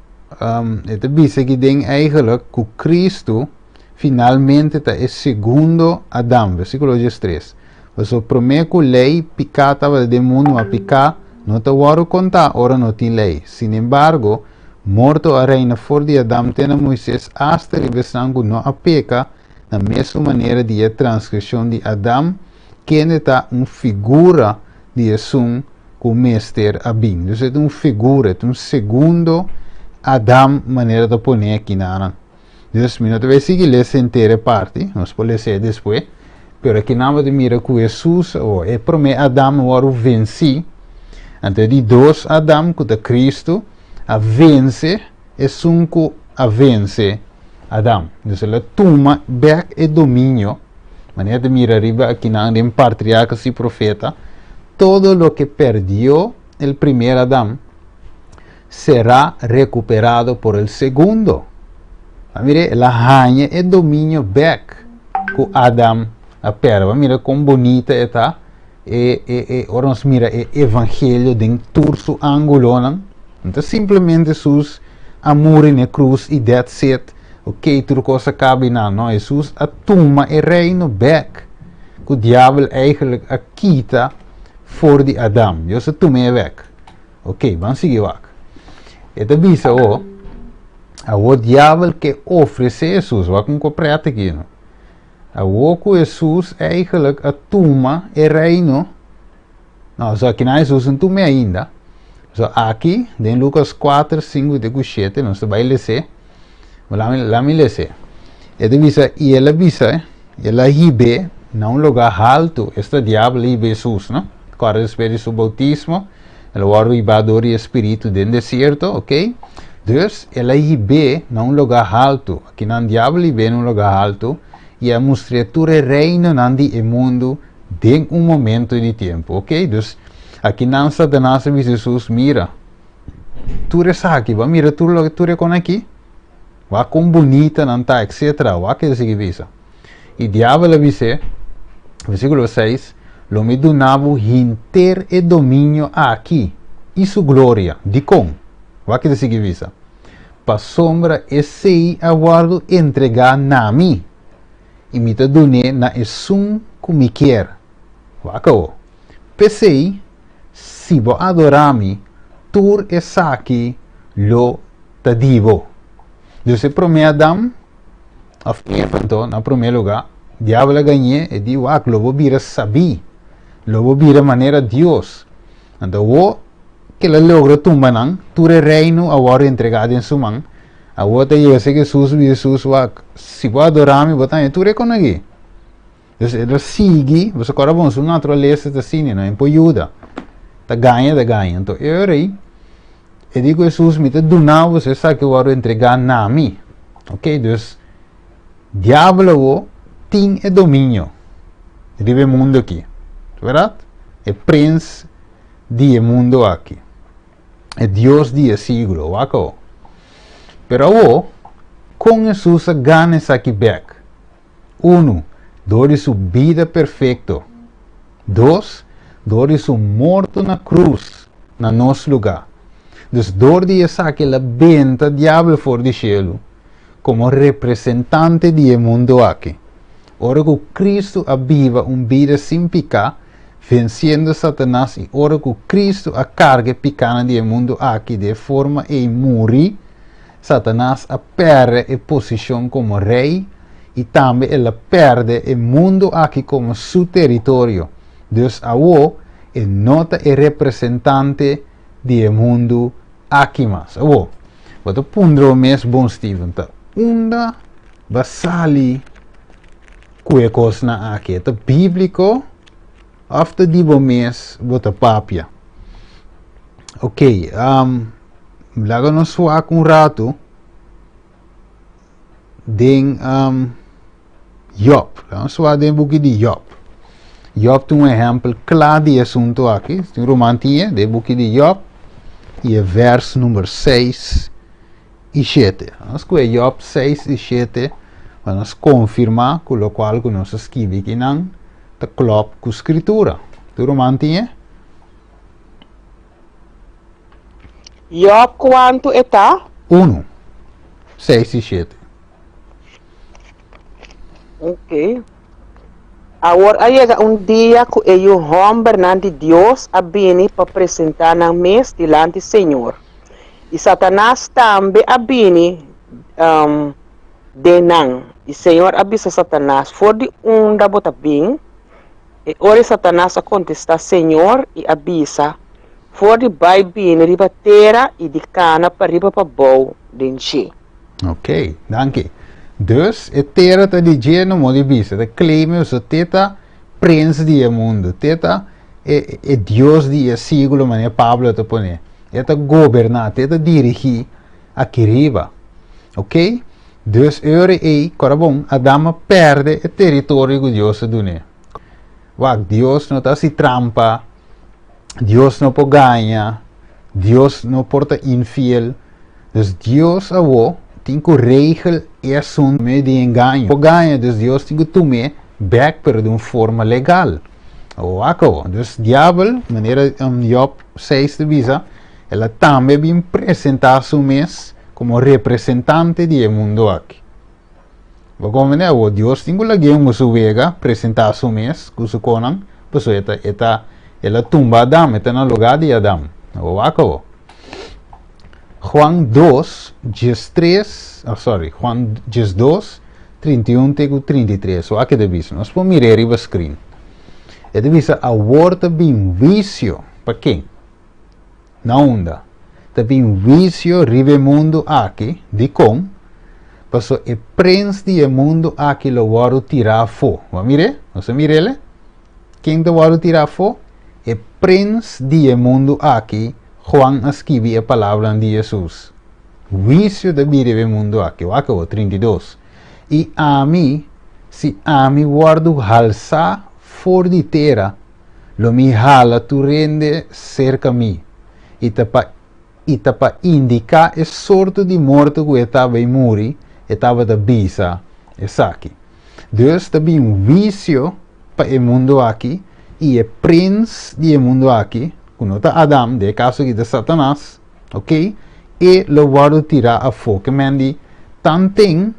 e ta bisa aki den eigenlijk ku Kristu finalmente ta e segundo Adam, versíkulo diestres. Pasobra promé ku lei, piká tabata den mundu, ma piká no ta wòrdu kontá ora no tin lei. Sinembargo, morto a reina for di Adam te na Moises asta riba esnan ku no a peka na mesun manera di e transgreshon di Adam, kende ta un figura di esun ku mester a bin. Dus e ta un figura, e ta un segundo Adam manera ta pone aki nan. Dus mi no ta bay sigui lesa henter e parti, nos por lesa e despues, pero aki nan bo ta mira ku Hesus o e prome Adam a wòrdu vensí, anto e di dos Adam ku ta Kristu a vense esun ku a vense Adam. Dus el a tuma bèk e dominio, manera ta mira riba akinan den Patriarcas y Profeta, todo loke perdió el primer Adam, será recuperado por el segundo. A mira, el a haña e dominio bek ku Adam a perde. A mira kon bonita e ta. E, e, e, ora nos mira e evangelio den tur su ángulonan. No ta simplemente Jesús a muri na e cruz i that's it. Ok, tur kos a kaba i nan. No, Jesús a tuma e reino bek ku diabel eigenlijk a kita for di Adam. Dios a tum'é bek. Ok, ban sigui wak. E ta bisa o, awor diabel ke ofresé Hesus, wak un koprèt aki no. Awor ku Hesus eigenlijk a tuma e reino, no, so akinan Hesus no tum'é ainda. So aki, den Lukas 4, 5 te ku 7, nos ta bai les'é. Lami, lami les'é. E ta bisa, i el a bisa, el a hib'é na un lugá haltu, esta diabel a hib'é Hesus, no? Kòrda despues di su boutismo, El a wòrdu hibá dor di e Spiritu den desierto, ok. Dus, el a hib'é na un lugá haltu. Akinan diabel a hib'é na un lugá haltu i a mustr'é tur e reinonan di e mundu den un momento di tempu, ok. Dus, akinan Satanas a bisa Hesus, Mira, tur esaki, bo a mira tur loke, tur e kon aki? Wak kon bunita nan ta, etsetera. Wak e ta sigui bisa. I diabel a bis'é, versíkulo seis, Lo mi duna bo henter e dominio aki i su gloria. Dikon? Wak e ta sigui bisa, Pasobra esei a wòrdu entregá na mi, i mi ta dun'é na esun ku mi kier. Wak awor. P'esei, si bo adorá mi, tur esaki lo ta di bo. Dus e promé Adam Of Eva anto, na promé lugá, diabel a gañ'é, e di, Wak, lo bo bira sabí, lo bo bira manera Dios. Anto awor ku el a logra tumba nan, tur e reino a wòrdu entregá den su man. Awor ta yega serka Hesus i bisa Hesus, Wak, si bo adorá mi, bo ta haña tur e kon aki. Dus el a sigui, bo sa kòrda bon, su naturalesa ta asina, no e por yuda. Ta gaña, ta gaña. Anto e ora ei, e di ku Hesus, Mi ta duna bo esaki wòrdu entregá na mi. Ok, dus diabel awor tin e dominio riba e mundu aki. Bèrdat? E prins di e mundu aki. E dios di e siglo. Wak awor. Pero awor, kon Hesus a gana esaki bèk? Unu, dor di su bida perfekto. Dos, dor di su morto na krus na nos lugá. Dus dor di esaki el a benta Diabel for di shelu komo representante di e mundu aki. Ora ku Kristu a biba un bida sin piká, vensiendo Satanas i ora ku Kristu a karga e pikánan di e mundu aki di e forma ei muri, Satanas a pèrdè e posishon komo rei i tambe el a pèrdè e mundu aki komo su teritorio. Dus awor e no ta e representante di e mundu aki mas. Awor, bo ta puntra bo mes, Bon Steven, ta unda bo a sali ku e kosnan aki? E ta bíbliko òf ta di bo mes bo ta papia? Oké, Laga nos wak un ratu den um, Job. Laga nos wak den buki di Job. Job ta un ehempel kla di e asunto aki. Tin ruman tin e, den buki di Job, i e vers number 6 i 7. Nos kohe Job 6 i 7 pa nos konfirmá ku lokual ku nos a skibi kinan. ta klòp ku Skritura. Tur ruman tin e? Jòb kuantu e ta? Unu, seis i shete. Ok. Awor a yega un dia ku e yu hòmbernan di Dios a bini pa presentá nan mes dilanti Señor. I Satanas tambe a bini den nan. I Señor a bisa Satanas, For di unda bo ta bin? E ora Satanas a kontestá Señor i a bisa, For di bai bini riba tera i di kana pariba pabou den dje. Ok, danki. Dus, e tera ta di dje no modi bisa, ta claim so te ta prins di e mundu, te ta e, e dios di e siglo manera Pablo ta pone. E ta goberná, te ta dirigí aki riba. Ok? Dus e ora ei, kora bon, Adam a perde e teritorio ku Dios a dun'é. Wak, Dios no ta hasi trampa, Dios no por gaña, Dios no por ta infiel. Dus Dios awo tin ku regel e asuntu medio di engaño. Por gaña, dus Dios tin ku tum'é bèk pero di un forma legal. Wak awo. Dus diabel, manera Job seis ta bisa, el a tambe bin presentá su mes komo representante di e mundu aki. Bo komprendé awor? Dios tin ku lag'é un ku su wega presentá su mes ku su konan, pasobra e ta, e ta, el a tumba Adam, e ta na lugá di Adam. Bo wak awor. Juan dos, diestres, oh sorry, Juan 12, 31 te ku 33. Wak e ta bisa. Nos por mir'é riba screen. E ta bisa, Awor ta bin huisio. Pa ken? Na unda? Ta bin huisio riba e mundu aki. Dikon? Paso e prens di e mundu aki lo wòrdu tirá afó. Bo a mir'é? Nos a mir'é? Ken ta wòrdu tirá afó? E prens di e mundu aki, Juan a skibi e palabranan di Hesus. Huisio ta bin riba e mundu aki. Wak awor, 32. I ami, si ami wòrdu halsá for di tera, Lo mi hala tur hende serka mi, i ta pa i ta pa indiká e sorto di morto ku e ta bai muri, e tabata bisa esaki. Dus ta bin huisio pa e mundu aki, i e prins di e mundu aki, ku no ta Adam, den e kaso aki ta Satanas, ok, e lo wòrdu tirá afó. Ke men di tanten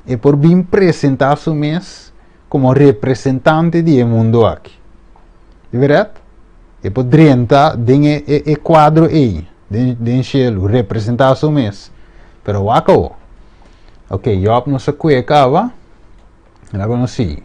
e por bin presentá su mes komo representante di e mundu aki. Di bèrdat? E por drenta den e, e, e kuadro ei, den, den shelu, representá su mes. Pero wak awo. Ok, Job no sa kue kaba. Laga nos sigui.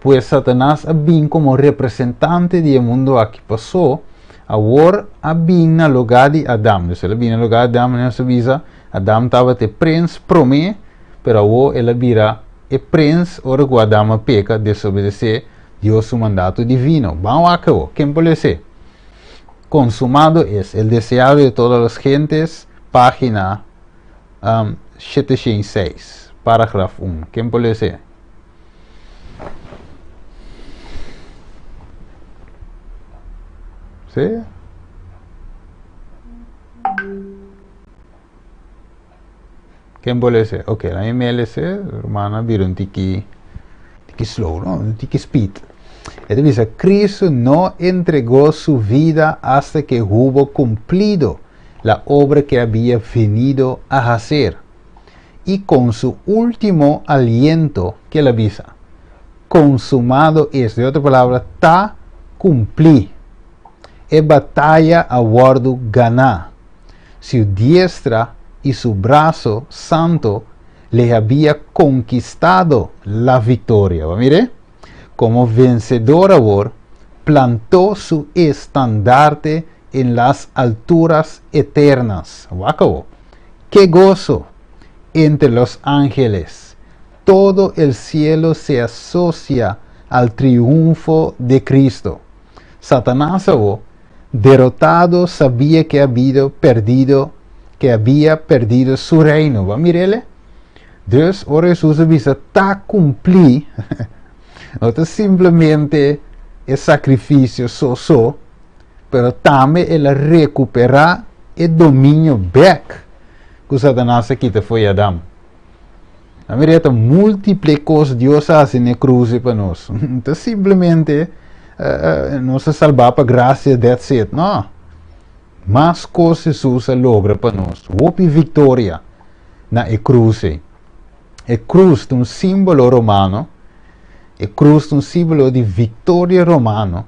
Pues Satanas a bin komo representante di e mundu aki. Pasó, awor a bin na lugá di Adam. Dus el a bin na lugá di Adam, nos a bisa, Adam tabata e prens promé, pero awor el a bira E prens ora ku Adam a peka desobedesé Dios su mandato divino. Ban wak awor, ken por les'é? Consumado es, el deseado de todas las gentes, página um, 706, paragraf 1. Ken por les'é? Sí? Ken bo lese? Ok, la mi me lese, hermana bira un tiki, tiki slow, no? Un tiki speed. E ta bisa, Cristo no entregó su vida hasta que hubo cumplido la obra que había venido a hacer. Y con su último aliento, ke el a bisa? Consumado es. De otro palabra, ta cumplí. E bataya a wòrdu ganá. Su diestra y su brazo santo le había conquistado la victoria. Bo mire? Como vencedor awor, plantó su estandarte en las alturas eternas. Wak awor. Ke gozo entre los ángeles! Todo el cielo se asocia al triunfo de Cristo. Satanás awor derotado sabia ke habido perdido ke habia perdido su reino. Bo a mir'el? Dus, ora Hesus a bisa ta kumplí, no ta simplemente e sakrifisio so so, pero tambe el a rekuperá e dominio bèk ku Satanas a kita fo'i Adam. A mira ta múltiple kos Dios a hasi na e krus pa nos. Ta simplemente nos a salbá pa grasia, that's it. No. Mas kos Hesus a logra pa nos. Hopi viktoria na e krus ei. E krus ta un símbolo romano. E krus ta un símbolo di viktoria romano.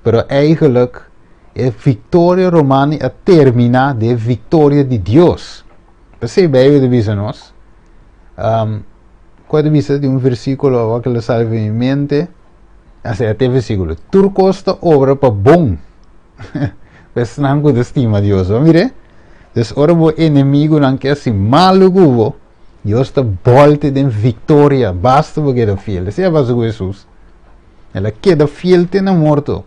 Pero eigenlijk e viktoria romano a terminá den e viktoria di Dios. P'esei Beibel ta bisa nos, um, kua ta bisa di un versíkulo awor ku lo sali for mi mente, asina te versíkulo, tur kos ta obra pa bon pa esnan ku ta stima Dios. Bo mira? Dus ora bo enemigunan ke hasi malu ku bo, Dios ta bòlta den viktoria, basta bo keda fiel. Esei a pasa ku Hesus. El a keda fiel te na morto.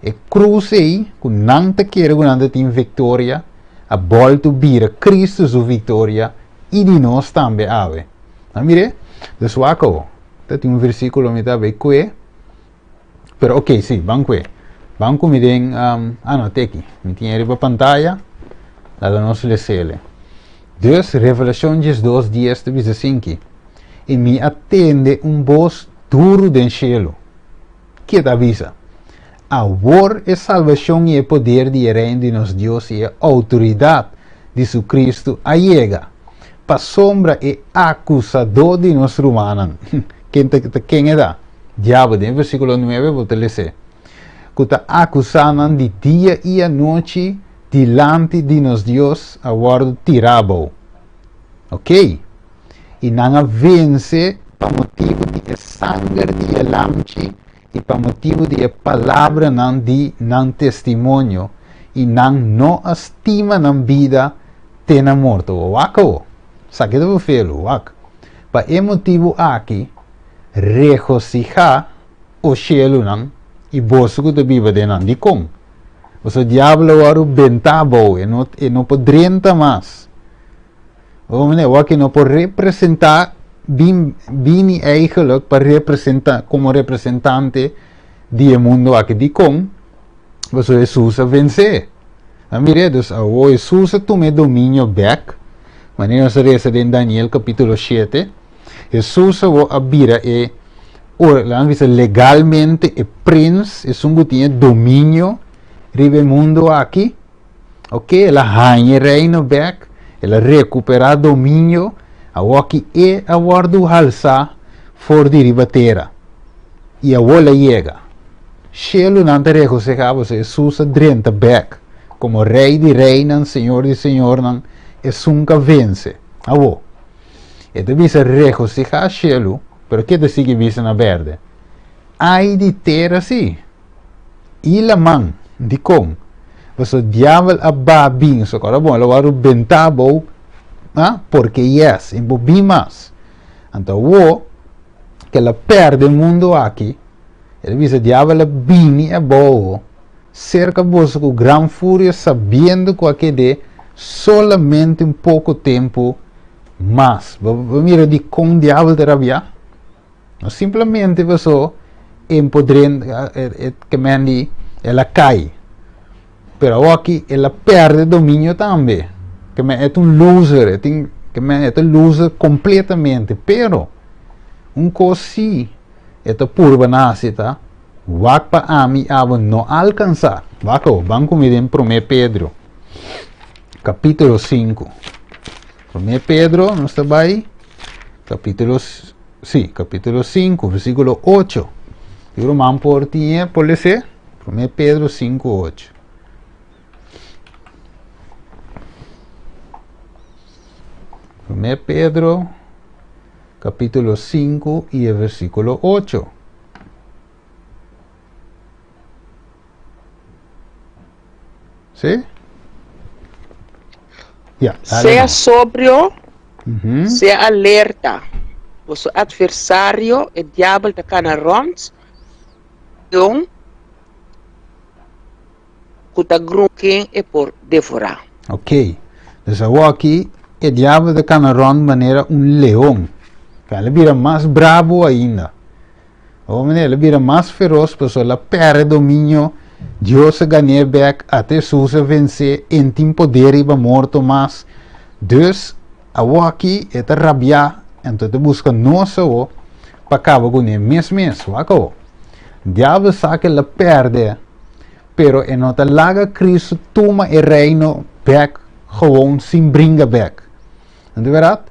E krus ei, ku nan ta kere ku nan ta tin viktoria, a bòltu bira Kristu su viktoria i di nos tambe awe. A mir'é? Dus wak awo. Ta tin un versíkulo mi ta bai kue, pero oké, sí, ban kue. Ban ku mi den, ah no, teki. Mi tin e riba pantaya, laga nos les'ele. Dus, Revelashon 12, 10 ta bisa asinki, I mi a tende un bos duru den shelu. Ke ta bisa, Awor e salbashon i e poder di e Reino di nos Dios i e outoridat di su Kristu a yega, pasobra e akusadó di nos rumannan, ken ta, ta ken e ta? Diabel, den versíkulo nuebe bo ta les'é, ku ta akusá nan di dia i anochi dilanti di nos Dios, a wòrdu tirá abou. Oké. I nan a vense pa motibu di e sanger di e Lamchi i pa motibu di e palabranan di nan testimonio, i nan no a stima nan bida te na morto. Wak awo! Esaki ta befelu, wak! Pa e motibu aki, regosihá, o shelunan, i boso ku ta biba den nan. Dikon? Pasobra diabel a wòrdu bentá abou, e no, e no por drenta mas. Hombre, wak no por representá bin, bini eigenlijk pa representa, como representante di e mundo aki. Dikon? Pasobra Hesus a vensé. A mira, dus awo Hesus a tuma e dominio bek, manera nos a resa den Daniel capítulo 7. Hesus awo a bira e, or, laat bisa legalmente e prins, esun ku tin e dominio riba e mundo aki. Ok, el a haña e reino bek, el a rekuperá dominio, awoki e a wòrdu halsá for di riba tera. I awor el a yega. Shelunan ta regosehá pasobra Hesus a drenta bek komo Rei di reinan, Señor di señornan, esun ku a vense. Awor, e ta bisa regosehá shelu, pero ke ta sigui bisa na bèrdè? Ai di tera sí! I laman, dikon? Pasobra diabel a ba bin, so kòrda bon, el a wòrdu bentá abou, ah, porke yes, e bo bin mas. Anto awor, ku el a pèrdè mundu aki, el a bisa, diabel a bini abou serka boso ku gran furia, sabiendo ku a ked'é solamente un poko tempu mas. Bo mira dikon diabel ta rabiá? No simplemente paso empodren e ke men di el a kai. Pero awoki el a perde dominio tambe. Ke men e ta un loser, e tin ke men e ta loser completamente. Pero un kos si e ta purba na hasi ta wak pa ami abo no alkansa. Wak awo, ban ku mi den Prome Pedro kapitulo 5. Prome Pedro nos ta bai Capítulo, sí, capítulo 5, versículo 8. E ruman por tinha, por lese, 1 Pedro 5, 8. 1 Pedro, capítulo 5 y el versículo 8. Sí? Ja, Sea sobrio, sea alerta. Boso adversario, e diabel, ta kana rònt, leon ku ta grun ken e por devorá. Ok. Dus awor aki e diabel ta kana rònt manera un leon. El a bira mas brabo ainda. Awor manera el a bira mas feros pasobra el a perde dominio, Dios a gan'é bek, ata Hesus a vens'é, en tin poder riba morto mas. Dus, awor aki e ta rabiá. Anto ta buska nos awo pa kaba kuné mes mes. Wak awo. Diabel sa ku el a pèrdè, pero e no ta laga Kristu tuma e reino bèk gewoon sin bringa bèk. No ta bèrdat?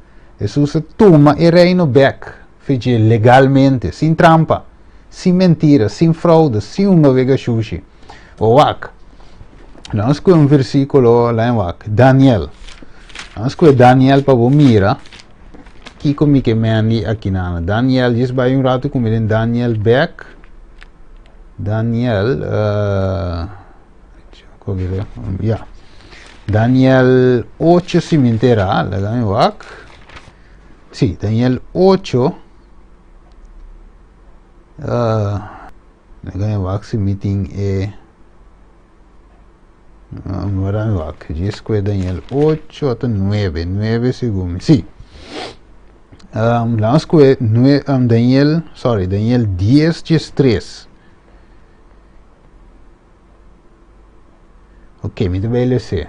Hesus a tuma e reino bèk fidje legalmente, sin trampa, sin mentira, sin fraude, sin un navega shushi. Bo wak. Nos skohe un versíkulo la en wak. Daniel. Nos skohe Daniel pa bo mira kiko mi ke mendi aki nana. Daniel, djis bai un ratu ku mi den Daniel bèk. Daniel, uh, ya. Daniel 8 si mi entera, laga mi wak. Sí, Daniel 8. Uh, laga mi wak si mi tin e Laga mi wak. Djis kue Daniel 8 ata 9, 9 segun mi. Sí. Um, laga nos kue um, Daniel, sorry, Daniel 10 djes 3. Ok, mi ta bai lese.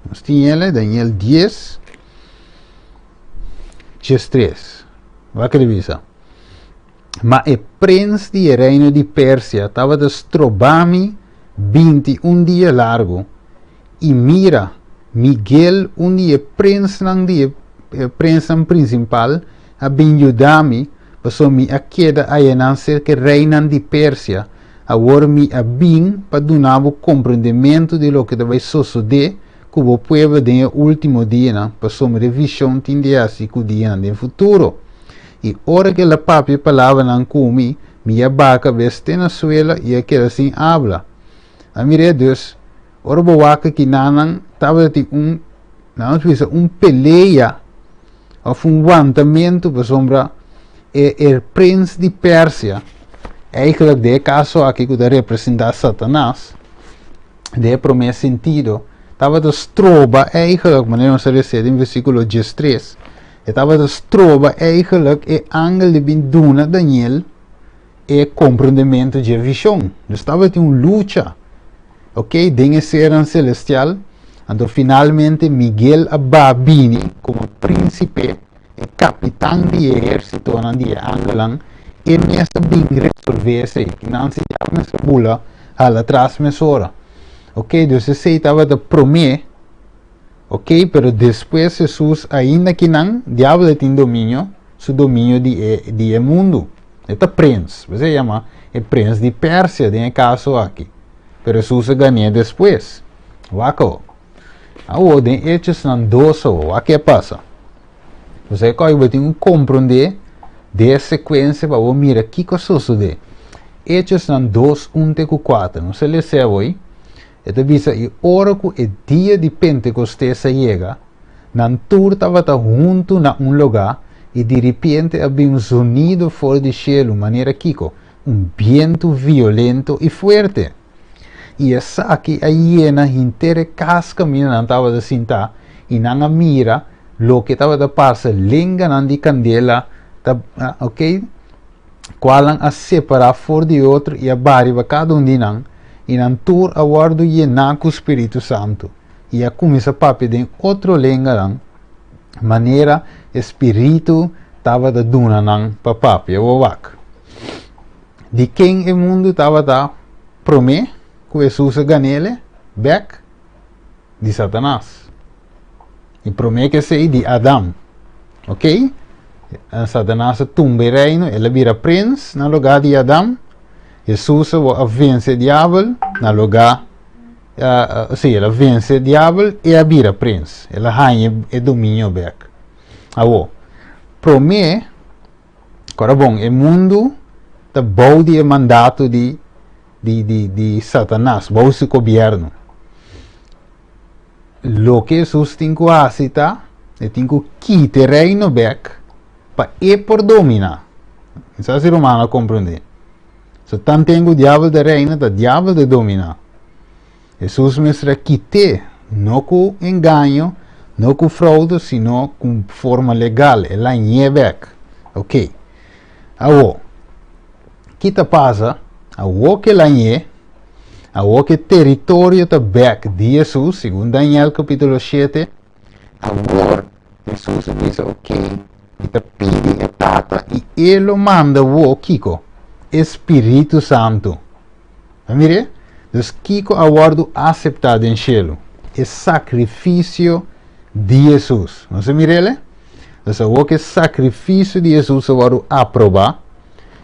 Nos tin ele, Daniel 10 djes 3. Wak e bisa. Ma e prens di e reino di Persia tabata stroba mi 21 dia largu, i mira, Miguel, un di e prensnan di e prensnan prinsipal, a bin yuda mi, pasobra mi a keda ayanan serka e reinan di Persia. Awor mi a bin pa duna bo komprendementu di loke ta bai sosodé ku bo pueblo den e último dianan, pasobra e vishon tin di hasi ku dianan den futuro. I ora ku el a papia e palabranan ku mi, mi a baha kabes te na suela i a keda sin abla. A mir'é dus, ora bo wak aki nanan tabatin un, nan nos bisa un pelea òf un wantamentu pasobra e e prins di Persia, eigenlijk den e kaso aki ku ta representá Satanas, den e promé sentido, tabata stroba eigenlijk, manera nos a lesa den versíkulo 13, e tabata stroba eigenlijk e angel di bin duna Daniel e komprendementu dje vishon. Dus tabatin un lucha, ok, den e sernan selestial. Anto finalmente Miguel a ba bini komo prínsipe, e kapitan di e ehérsitonan di e angelnan, e mes a bin resolvé esei. Nan si ya mester bula hala tras mesora. Ok, dus esei tabata promé, ok, pero despues Hesus ainda kinan, diabel a tin dominio, su dominio di e di e mundu. E ta prens, por eso e yama e prens di Persia den e kaso aki. Pero Hesus a gan'é despues. Wak awo. Awo den Hechosnan dos awo, wak ke a pasa. Bo sa ku bo tin ku komprondé den e sekuensia pa bo mira kiko a sosodé. Hechosnan dos un te ku kuater. Nos a lesa awor. E ta bisa, I ora ku e dia di Pentekostes a yega, nan tur tabata huntu na un lugá, i diripiente a bin un zonido for di shelu manera kiko? Un bientu violento i fuerte. I esaki a yena henter e kas kaminda nan tabata sintá, i nan a mira loke tabata pasa, lenganan di kandela ta, ok, kualnan a separá for di otro i a baha riba kada un di nan, i nan tur a wòrdu yená ku Spiritu Santu, i a kuminsá papia den otro lenganan, manera e Spiritu tabata duna nan pa papia. Bo wak. Di ken e mundu tabata promé ku Hesus a gan'ele bèk? Di Satanas. I promé ku esei, di Adam. Ok? Satanas a tumba e reino, el a bira prins na lugá di Adam. Hesus a vense e diabel na lugá, sí, el a vense e diabel i a bira prins. El a haña e dominio bèk. Awor, promé Ora bon, e mundu ta bou di e mandato di di di di Satanas, bou su gobierno. Loke Hesus tin ku hasi ta, e tin ku kita e reino bek pa e por dominá. Mi sa si ruman a komprendé. So tanten ku diabel ta reina, ta diabel ta dominá. Hesus mester a kit'é, no ku engaño, no ku fraude, sino ku un forma legal. El a ñe bek. Ok. Awor, ki ta pasa? Awor ku el a ñe, awor ku e teritorio ta bek di Hesus, segun Daniel kapítulo shete, awor Hesus a bisa, ok. Mi ta pidi e Tata i E lo manda bo kiko? E Spiritu Santu. A mir'é? Dus kiko a wòrdu aseptá den shelu? E sakrifisio di Hesus. Nos a mir'el? Dus awor ku e sakrifisio di Hesus a wòrdu aprobá,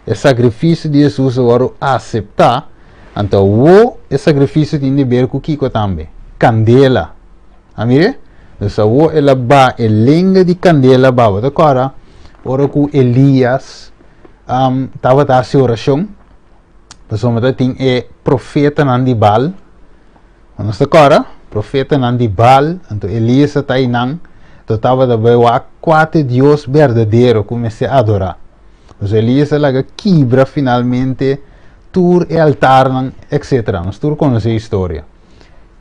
e sakrifisio di Hesus a wòrdu aseptá, anto awor e sakrifisio tin di ber ku kiko tambe? Kandela. A mir'é? Dus awor el a ba e lenga di kandela ba. Bo ta kòrda ora ku Elias tabata hasi orashon? Pasobra ta tin e profetanan di Baal. Nos ta kòrda? Profetanan di Baal, anto Elias a ta einan, anto tabata bai wak kua ta e Dios berdadero ku mester adorá. Pasobra Elias a laga kibra finalmente tur e altarnan, etsetera. Nos tur konosé e historia.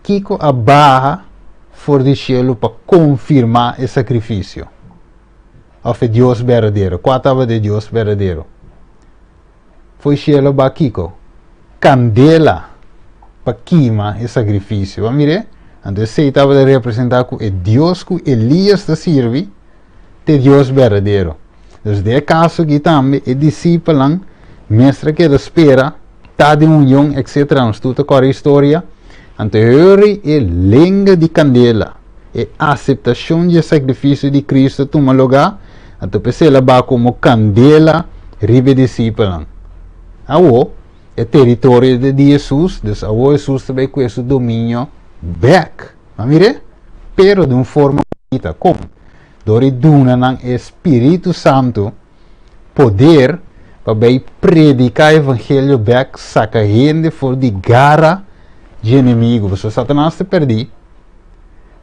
Kiko a baha for di shelu pa konfirmá e sakrifisio? Òf e Dios berdadero? Kua tabata e Dios berdadero? Foi shelu ba kiko? Kandela pa kima e sakrifisio. Bo a mir'é? Anto esei tabata representá ku e Dios ku Elias ta sirbi ta e Dios berdadero. Dus den e kaso aki tambe e disipelnan mester a keda spera, ta den union, etsetera. Nos tur ta kòrda e historia. Anto e hori e lenga di kandela, e aseptashon di e sakrifisio di Kristu a tuma lugá, anto p'esei el a baha komo kandela riba e disipelnan. Awor, e teritorio ta di Hesus, dus awor Hesus ta bai kue su dominio bèk. Bo a mir'é? Pero den un forma bunita. Kon? Dor di duna nan e Spiritu Santu poder pa bai prediká evangelio bèk, saka hende for di gara dje enemigu. Pasobra Satanas ta pèrdí,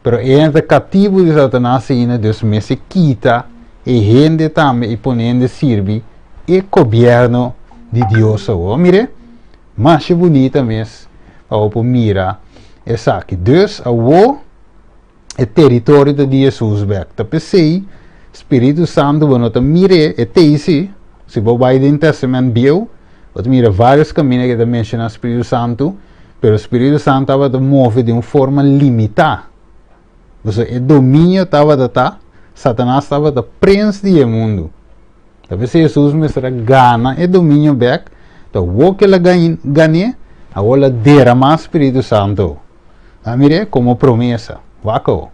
pero e hende ta katibu di Satanas ainda, Dios mester kita e hende tambe i pone hende sirbi e gobièrnu di Dios awor. Mir'é, masha bunita mes pa bo por mira esaki. Dus awor e teritorio ta di Hesus bek. Ta p'esei Spiritu Santu bo no ta mir'é, e t'ei si. Si bo bai den Testament Bieu, bo ta mira vários kaminda ku e ta menshoná Spiritu Santu, pero Spiritu Santu tabata move den un forma limitá. Pasobra e dominio tabata ta, Satanas tabata prens di e mundu. Ta p'esei Hesus mester a gana e dominio bek, ta awor ku el a gan'é, awor el a deramá Spiritu Santu. A mir'é komo promesa. Wak awor.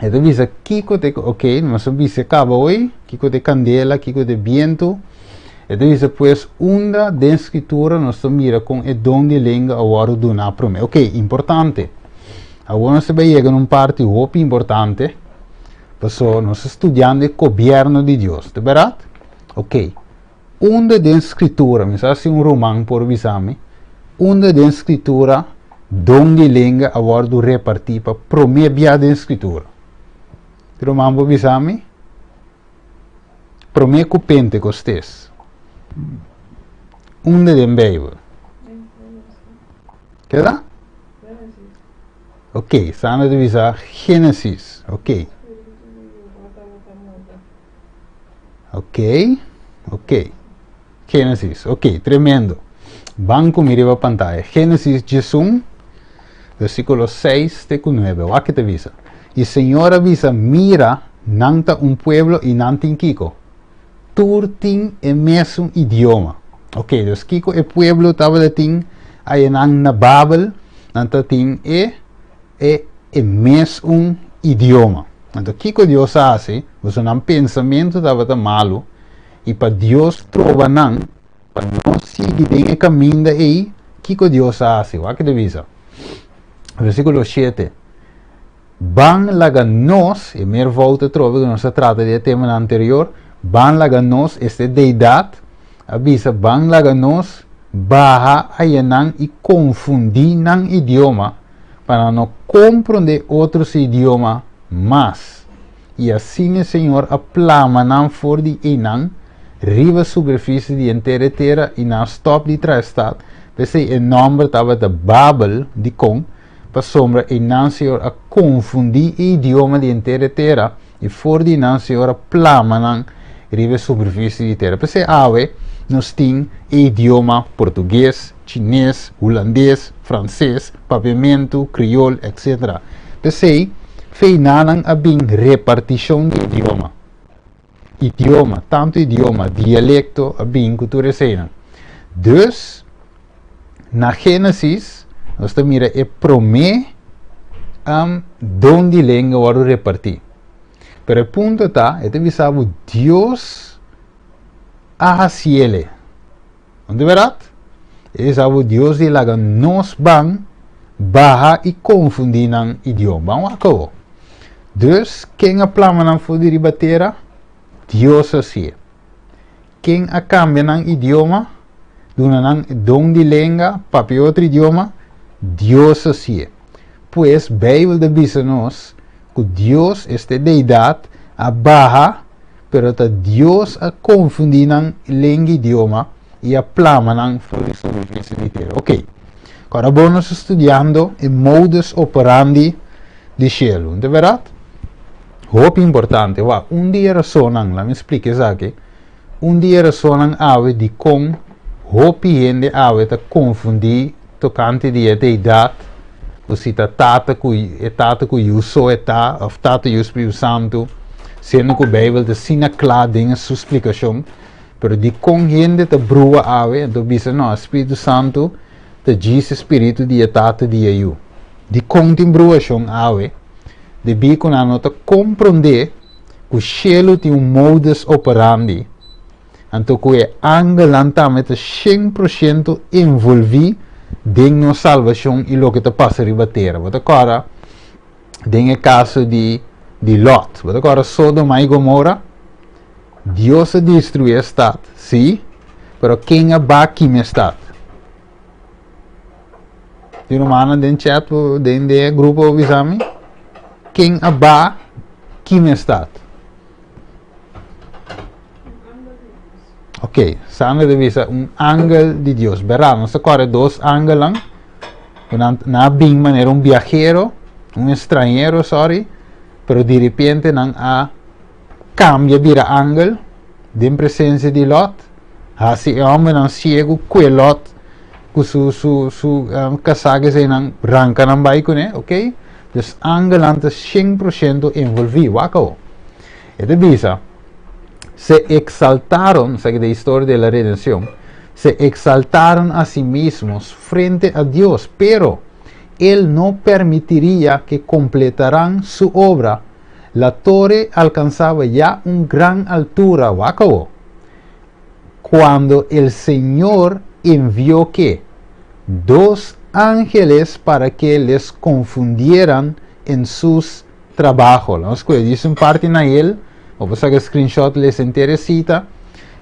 E ta bisa kiko ta e, ok, nos a bisa kaba hoy, kiko ta e kandela, kiko ta e bientu. E ta bisa pues unda den Skritura nos ta mira kon e don di lenga a wòrdu duná promé. Ok, importante. Awor nos ta bai yega na un parti hopi importante, pasobra nos ta studiando e gobièrnu di Dios, ta bèrdat? Ok. Unda den Skritura, mi sa si un ruman por bisa mi, unda den Skritura don di lenga a wòrdu repartí pa promé bia den Skritura? Tin ruman por bisa mi? Promé ku Pentekostes. Unda den Beibel? Keda? Ok, Sandra ta bisa Génesis. Ok. Ok, ok. Génesis, ok, tremendo. Ban ku mi riba pantaya. Génesis 11, versíkulo 6 te ku 9. Wak ke ta bisa. I Señor a bisa, Mira, nan ta un pueblo i nan tin kiko? Tur tin e mesun idioma. Ok, dus kiko e pueblo tabata tin ayanan na Babel? Nan ta tin e e e mesun idioma. Anto kiko Dios a hasi? Pasobra nan pensamentu tabata malu, i pa Dios proba nan pa no sigui den e kaminda ei, kiko Dios a hasi? Wak ta bisa, versíkulo shete, Ban laga nos, e meervoud atrobe ku nos a trata di e temanan anterior, ban laga nos, este deidat a bisa, ban laga nos baha ayanan i konfundí nan idioma, pa nan no komprondé otro su idioma mas. I asina e Señor a plama nan for di einan riba superfisie di henter e tera, i nan a stòp di traha e stat. P'esei e nòmber tabata Babel, dikon? Pasobra einan Señor a konfundí e idioma di henter e tera, i for di einan Señor a plama nan riba e superfisie di tera. P'esei awe nos tin e idioma portugues, chines, hulandes, franses, papiamentu, kriol, etc. P'esei, feinanan a bin repartishon di idioma. Idioma, tantu idioma, dialekto a bin ku tur eseinan. Dus, na Génesis, nos ta mira e promé um, don di lenga wòrdu repartí. Pero e punto ta, e ta bisa bo Dios a hasiele. No ta bèrdat? E bisa bo Dios di laga nos ban baha i konfundí nan idioma. Ban wak awo. Dus, ken a plama nan for di riba tera? Dios a hasié. Ken a kambia nan idioma, duna nan don di lenga, papia otro idioma? Dios a hasié. Pues, Beibel ta bisa nos ku Dios, esta e Deidat, a baha, pero ta Dios a konfundí nan lenga idioma i a plama nan for di superfisie di tera. Oké, kòrda bo nos ta studiando e modus operandi di shelu, no ta bèrdat? Hopi importante. Wak, un di e rasonnan, laat mi splika esaki, un di e rasonnan awe dikon hopi hende awe ta konfundí tokante di e Deidat, ku si ta Tata ku e Tata ku Yu so e ta, òf Tata, Yu, Spiritu Santu, siendo ku Beibel ta asina kla den su splikashon, pero dikon hende ta brua awe, anto bisa no, Spiritu Santu ta djis e spiritu di e Tata di e Yu. Dikon tin bruashon awe? Debí ku nan no ta komprondé ku shelu tin un modus operandi, anto ku e angelnan tambe ta 100% envolví den nos salbashon i loke ta pasa riba tera. Bo ta kòrda den e kaso di di Lòt. Bo ta kòrda Sodoma i Gomora? Dios a destruí e stat, sí, pero ken a ba kima e stat? Tin rumannan den chat den den e grupo bisa mi ken a ba kima e stat. Ok, Sandra ta bisa un angel di Dios. Berdad, nos ta kòrda dos angelnan ku nan nan a bin manera un biahero, un estranhero, sorry, pero diripiente nan a kambia bira angel den presensia di Lot, hasi e hòmbernan siegu kue Lot ku su su su kasá keseinan ranka nan bai kuné, ok. Dus angelnan ta 100% envolví, wak awo. E ta bisa, Se exaltaron, esaki ta e historia de la redención, se exaltaron a sí mismos frente a Dios, pero Él no permitiría que completaran su obra. La torre alcanzaba ya un gran altura, wak awo, cuando el Señor envió ke? Dos ángeles para que les confundieran en sus trabajos. Nos scoge djis un parti na el, bo por saca screenshot lesa henter e cita.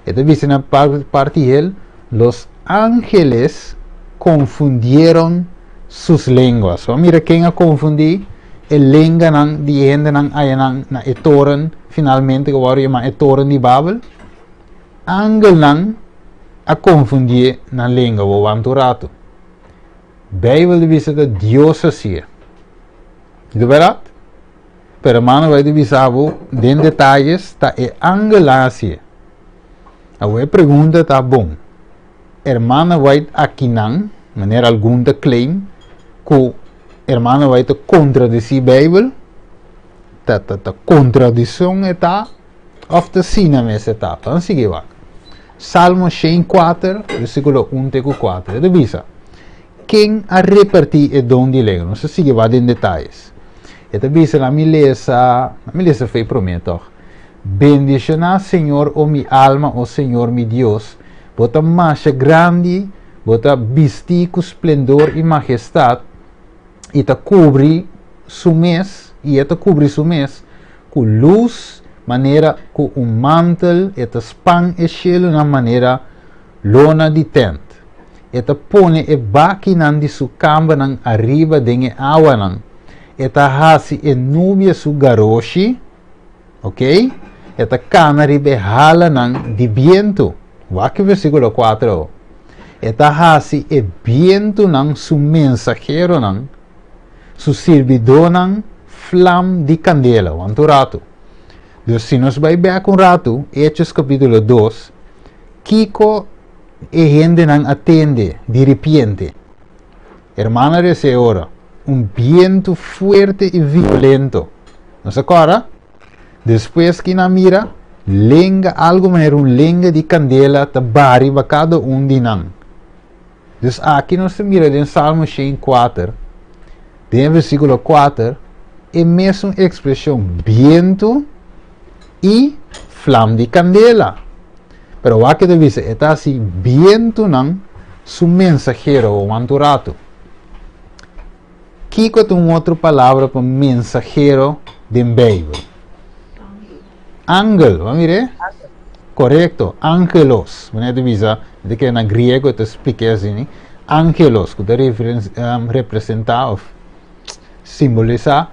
E ta bisa na parti el, Los ángeles confundieron sus lenguas. Bo a mira ken a confundí e lenganan di e hendenan ayanan na e toren finalmente ku wòrdu yamá e toren di Babel? Angelnan a konfundié nan lenga. Bo wanta un ratu. Beibel ta bisa ta Dios hasié. Di bèrdat? Pero hermano bai ta bisa bo den detayes ta e angelnan hasié. Awor e pregunta ta bon. Hermana White akinan, manera algun ta claim, ku Hermana White ta kontradesí Beibel? Ta ta ta kontradikshon e ta òf ta asina mes e ta? Ban sigui wak. Salmo 104, versíkulo 1 te ku 4. E ta bisa, Ken a repartí e don di lenga? Nos ta sigui wak den detayes. E ta bisa, Laat mi lesa, laat mi lesa fe promé tòg. Bendishoná Señor, o mi alma, o Señor mi Dios, bo ta masha grandi, bo ta bistí ku splendor i majestat, i ta kubri su mes, i e ta kubri su mes ku lus manera ku un mantel, e ta span e shelunan manera lona di tènt. E ta pone e bakinan di su kambernan ariba den e awanan, e ta hasi e nubia su garoshi, Ok? E ta kana riba e halanan di bientu. Wak e versíkulo 4 awo. E ta hasi e bientunan su mensaheronan, su sirbidónan flam di kandela. Wanta un ratu. Dus si nos bai bèk un ratu, Hechos kapítulo 2, kiko e hendenan a tende diripiente? Hermana resa e ora, un bientu fuerte i violento. Nos a kòrda? Despues ki nan mira, Lenga, algu manera un lenga di kandela ta baha riba kada un di nan. Dus aki nos ta mira den Salmo 104, den e versíkulo 4, e mesun ekspreshon bientu i flam di kandela. Pero wak e ta bisa, e ta hasi bientunan su mensahero, wanta un ratu. Kiko ta un otro palabra pa mensahero den Beibel? Angel, bo a mir'é? Korekto, angelos. Manera ta bisa, mi ta kere na griego e ta splik'é asina, angelos, ku ta representá òf simbolisá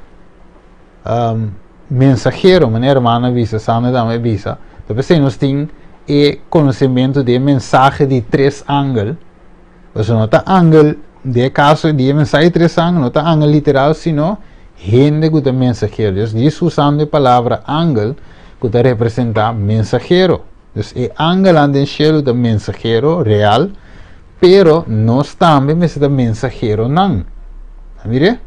mensahero, manera hermano a bisa, Sandra tambe a bisa. Ta p'esei nos tin e konosementu di e mensahe di tres angel. Pasobra no ta angel, den e kaso di e mensahe di tres angel, no ta angel literal, sino hende ku ta mensahero. Dios djis usando e palabra angel ku ta representá mensahero. Dus e angelnan den shelu ta mensahero real, pero nos tambe mester ta mensaheronan. A mira?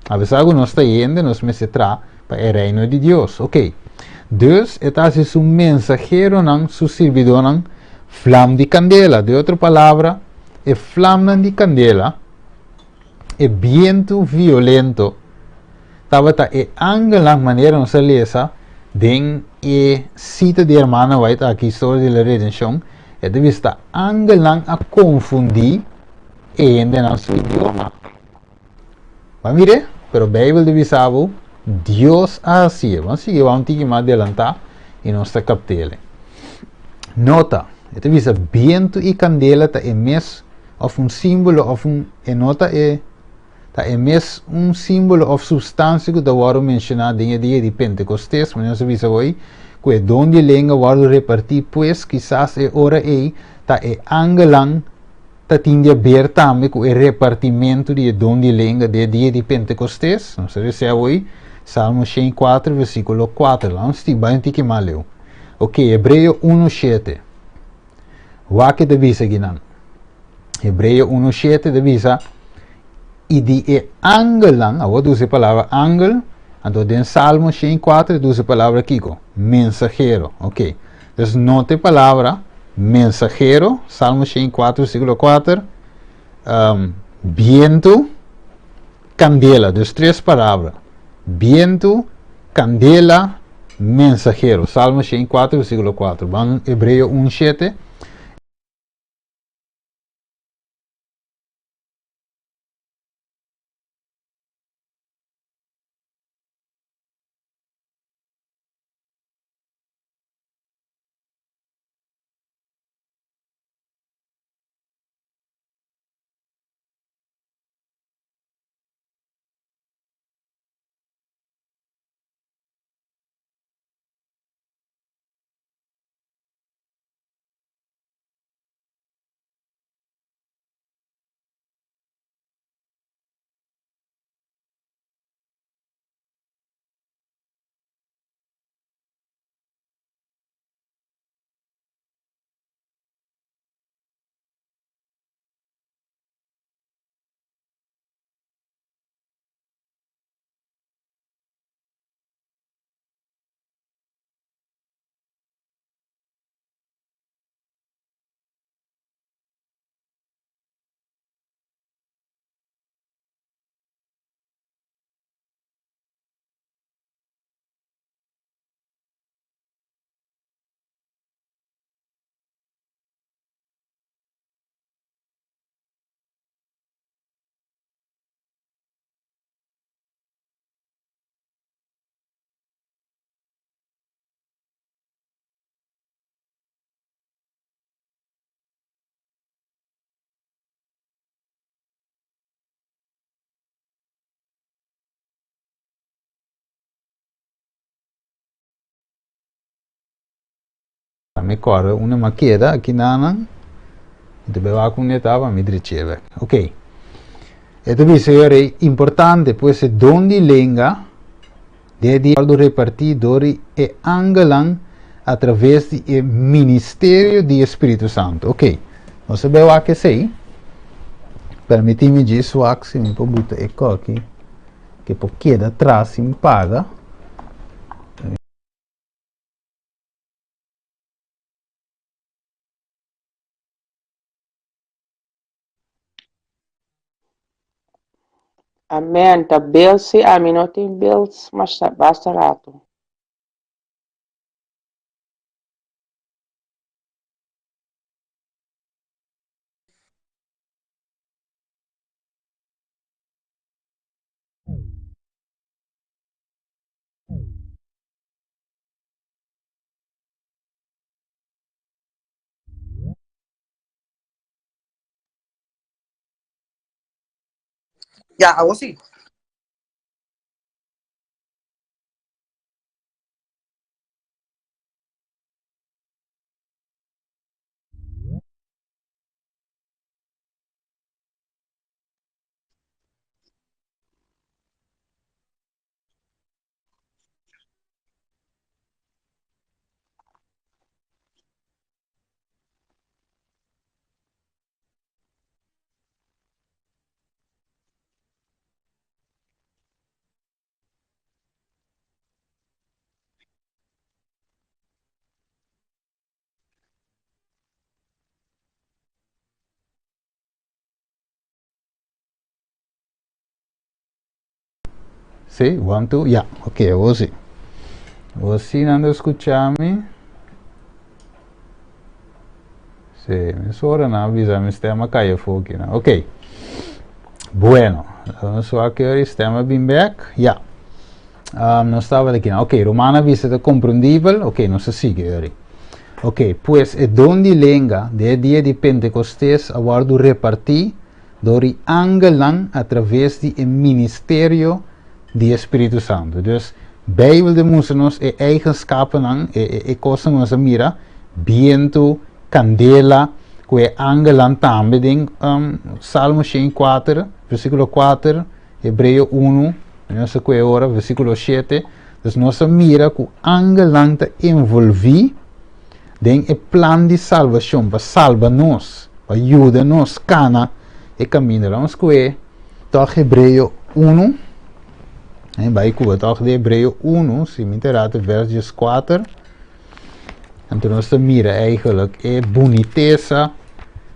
Apesar ku nos ta hende, nos mester traha pa e Reino di Dios. Oké. Dus e ta hasi su mensaheronan, su sirbidónan, Flam di kandela, den otro palabra, e flamnan di kandela, e bientu violento, tabata e angelnan, manera nos a lesa den e sita di Hermana White aki, Historia de la Redención, e ta bisa ta angelnan a konfundí e hendenan su idioma. Bo a mir'é? Pero Beibel ta bisa bo, Dios a hasié. Bo a sigui wak un tiki mas adelantá i nos ta kapt'el. Nota, e ta bisa bientu i kandela ta e mes òf un símbolo òf un, e no ta e, ta e mes un símbolo òf supstansia ku ta wòrdu menshoná den e dia di Pentekostes, manera nos a bisa hoy, ku e don di lenga wòrdu repartí, pues kisas e ora ei ta e angelnan ta tin di haber tambe ku e repartimentu di e don di lenga den e dia di Pentekostes. Nos ta lesa awor Salmo 104, versíkulo 4. Laga nos bai un tiki mas leu. Ok, Hebreo 1, 7. Wak e ta bisa akinan. Hebreo 1, 7 ta bisa, I di e angelnan, awor ta usa e palabra angel, anto den Salmo 104 ta usa e palabra kiko? Mensahero. Ok. Dus nota e palabra mensahero, Salmo 104, versículo 4, um, bientu, kandela. Dus tres palabra. Bientu, kandela, mensahero. Salmo 104, versículo 4. Ban Hebreo 1, 7. Mi kòrda unda mi a keda aki nanan. Mi ta bai wak unda e ta pa mi drech'é bek. Ok. E ta bisa yo rei importante pues e don di lenga den e dia wòrdu repartí dor di e angelnan a traves di e ministerio di e Spiritu Santu. Ok. Nos ta bai wak esei. Permití mi djis wak si mi por buta e kòki ke por keda tras sin paga. Amen ta beeld si ami no tin beeld masha basta rato. Ya, awo sí. Sí, one, two, ya. Ok, awor sí. Awor sí nan ta skucha mi. Sí, mesora nan a bisa mi stem a kai afó aki nan. Ok. Bueno, nos wak e ora e stem a bin bek. Ya. Um, nos tabata aki nan. Ok, Romano a bisa ta komprendibel. Ok, nos a sigui e ora. Ok, pues e don di lenga den e dia di Pentekostes a wòrdu repartí dor di angelnan a traves di e ministerio di e Spiritu Santu. Dus, Beibel ta mustra nos e eigenskapennan, e, e, e kosnan ku nos a mira, bientu, kandela, ku e angelnan tambe den um, Salmo 104, versíkulo 4, Hebreo 1, nos a kue ora, versíkulo 7. Dus nos a mira ku angelnan ta envolví den e plan di salbashon pa salba nos, pa yuda nos kana e kaminda. Laat nos kue tòg Hebreo 1. E bai kuba tòg di Hebreo 1, si mi ta rata vers 14. Anto nos ta mira eigenlijk e bunitesa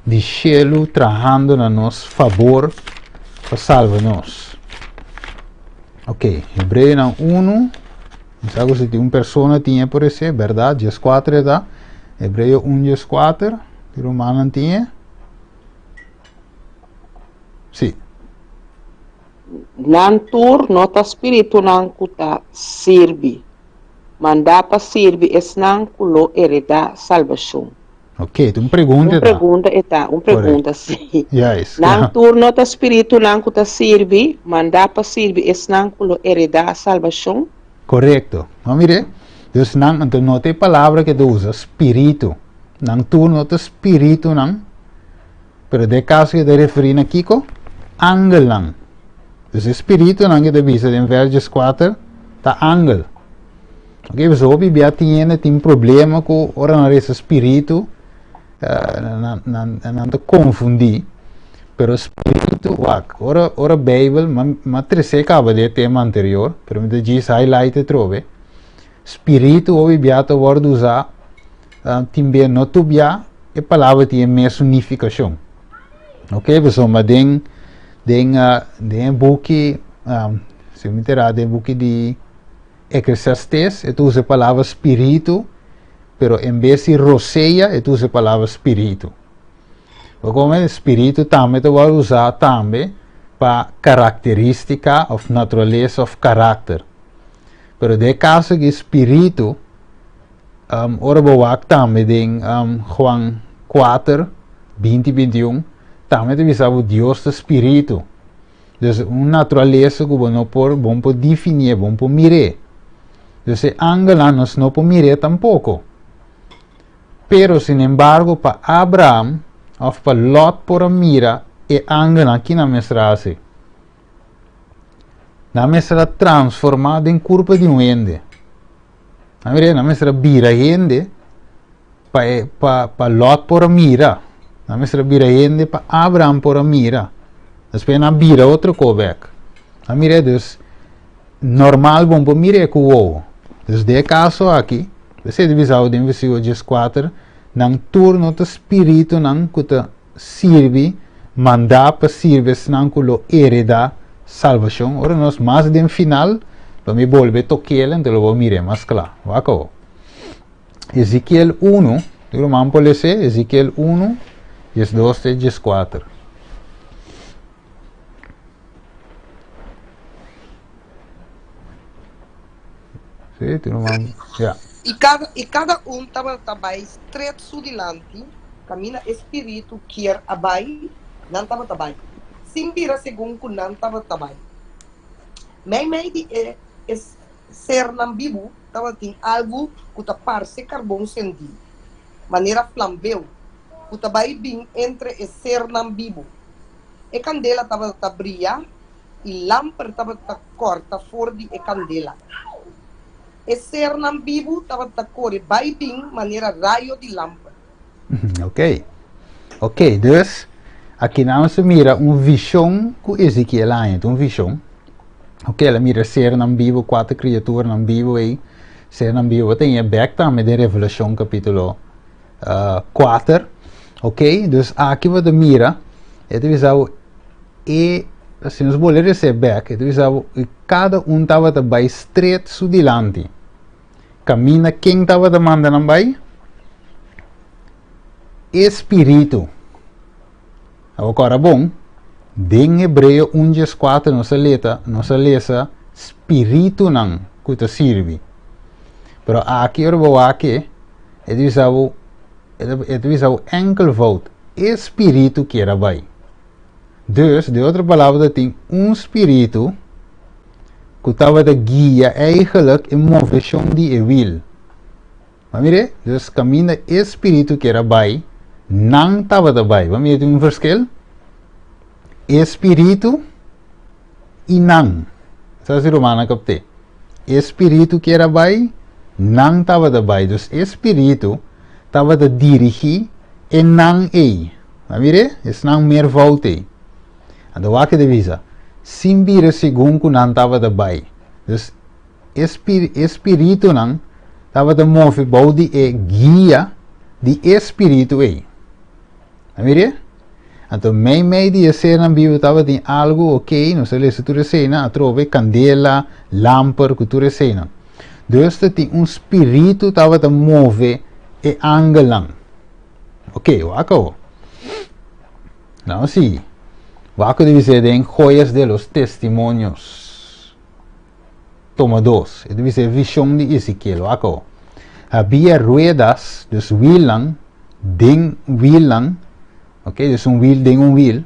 di shelu trahando na nos fabor pa salba nos. Ok, Hebreonan 1. Mi sa ku si tin un persona tin e por ese, bèrdat? 14 e ta. Hebreo 1 14. Di rumannan tin e? Sí. Nan tur no ta spiritunan ku ta sirbi, mandá pa sirbi esnan ku lo heredá salbashon. Ok, ta un pregunta e ta. Un pregunta e ta, un pregunta, sí. Juist. Nan tur no ta spiritunan ku ta sirbi, mandá pa sirbi esnan ku lo heredá salbashon? Korekto. No mire? Dus nan, anto no ta e palabra ku e ta usa, spiritu. Nan tur no ta spiritunan, pero den e kaso ku e ta referí na kiko? Angelnan. Dus e spiritunan ku e ta bisa den vers 14 ta angel. Ok, pasobra hopi bia tin hende tin problema ku ora nan resa spiritu, nan, nan, nan ta konfundí. Pero spiritu, wak, ora, ora Beibel, ma, ma trese kaba di e tema anterior, pero mi ta djis highlight atrobe. Spiritu hopi bia ta wòrdu usá, tin bia no tur bia e palabra tin e mesun nifikashon. Ok, pasobra den, den, den e buki, si mi ta erá, den e buki di Eclesiastes e ta usa e palabra spiritu, pero en bes di rosea e ta usa e palabra spiritu. Bo come spiritu tambe ta wòrdu usá tambe pa karakterístika òf naturalesa òf karakter. Pero den e kaso aki spiritu, um, ora bo wak tambe den um, Juan 4, 20, 21, tambe ta bisa bo Dios ta spiritu. Dus un naturalesa ku bo no por, bo no por definié, bo no por mir'é. Dus e angelnan nos no por mir'é tampoko. Pero sinembargo pa Abraham òf pa Lòt por a mira e angelnan, ki nan mester a hasi? Nan mester a transformá den kurpa di un hende. Nan mira, nan mester a bira hende pa e, pa, pa Lot por a mira. Nan mester a bira hende pa Abraham por a mira. Despues nan a bira otro ko bek. Nan mira, dus, normal bon por mira e ku wowo. Dus den e kaso aki, esei ta bisa den versíkulo 14, nan tur no ta spiritunan ku ta sirbi, mandá pa sirbi esnan ku lo heredá. salvashon. Ora nos mas den final, lo mi bolbe tok'el, anto lo bo mir'é mas kla. Wak awor. Ezekiel 1, tur ruman por les'é, Ezekiel 1, 12 te 14. Sí, tur ruman, ya. I kada, i kada un tabata bai stret su dilanti, kaminda e spiritu kier a bai, nan tabata bai, sin bira segun ku nan tabata bai. Meimei di e e sernan bibu tabatin algu ku ta parse karbon sendí, manera flambeu, ku ta bai bin entre e sernan bibu. E kandela tabata bria i lamper tabata kòrta for di e kandela. E sernan bibu tabata kore bai bin manera rayo di lamper. Ok. Ok, dus aki nan nos ta mira un vishon ku Ezekiel a haña. Ta un vishon. Ok, el a mira sernan bibu, kuater kriaturanan bibu ei. Sernan bibu bo ta haña bèk tambe den Revelashon kapítulo 4. Ok, dus aki bo ta mira, e ta bisa bo e, si nos bolbe rese bèk, e ta bisa bo kada un tabata bai stret su dilanti. Kaminda ken tabata manda nan bai? E spiritu. Awor kòrda bon, den Hebreo un dies kuater nos a leta, nos a lesa spiritunan ku ta sirbi. Pero aki ora bo wak e, e ta bisa bo, e ta bisa bo enkelvoud, e spiritu kier a bai. Dus, den otro palabra ta tin un spiritu ku tabata guia eigenlijk e moveshon di e wiel. Bo mira? Dus kaminda e spiritu kier a bai, nan tabata bai. Bo mira tin un verschil? E spiritu i nan. Sa si rumannan kapt'é. E spiritu kier a bai, nan tabata bai. Dus e spiritu tabata dirigí e nan ei. Bo mira? Esnan meervoud ei. Anto wak e ta bisa, sin bira segun ku nan tabata bai. Dus e e spiritunan tabata move bou di e guia di e spiritu ei. A mira? Anto meimei di e sernan bibu tabatin algu, ok, nos a lesa tur eseinan, atrobe kandela, lamper ku tur eseinan. Dus ta tin un spiritu tabata move e angelnan. Ok, wak awo. Laat nos sigui. Wak ku ta bisa den Joyas de los Testimonios. Toma dos. E ta bisa e vision di Ezekiel. Wak awo. Habia ruedas, dus wielnan, den wielnan, ok, dus un wiel den un wiel.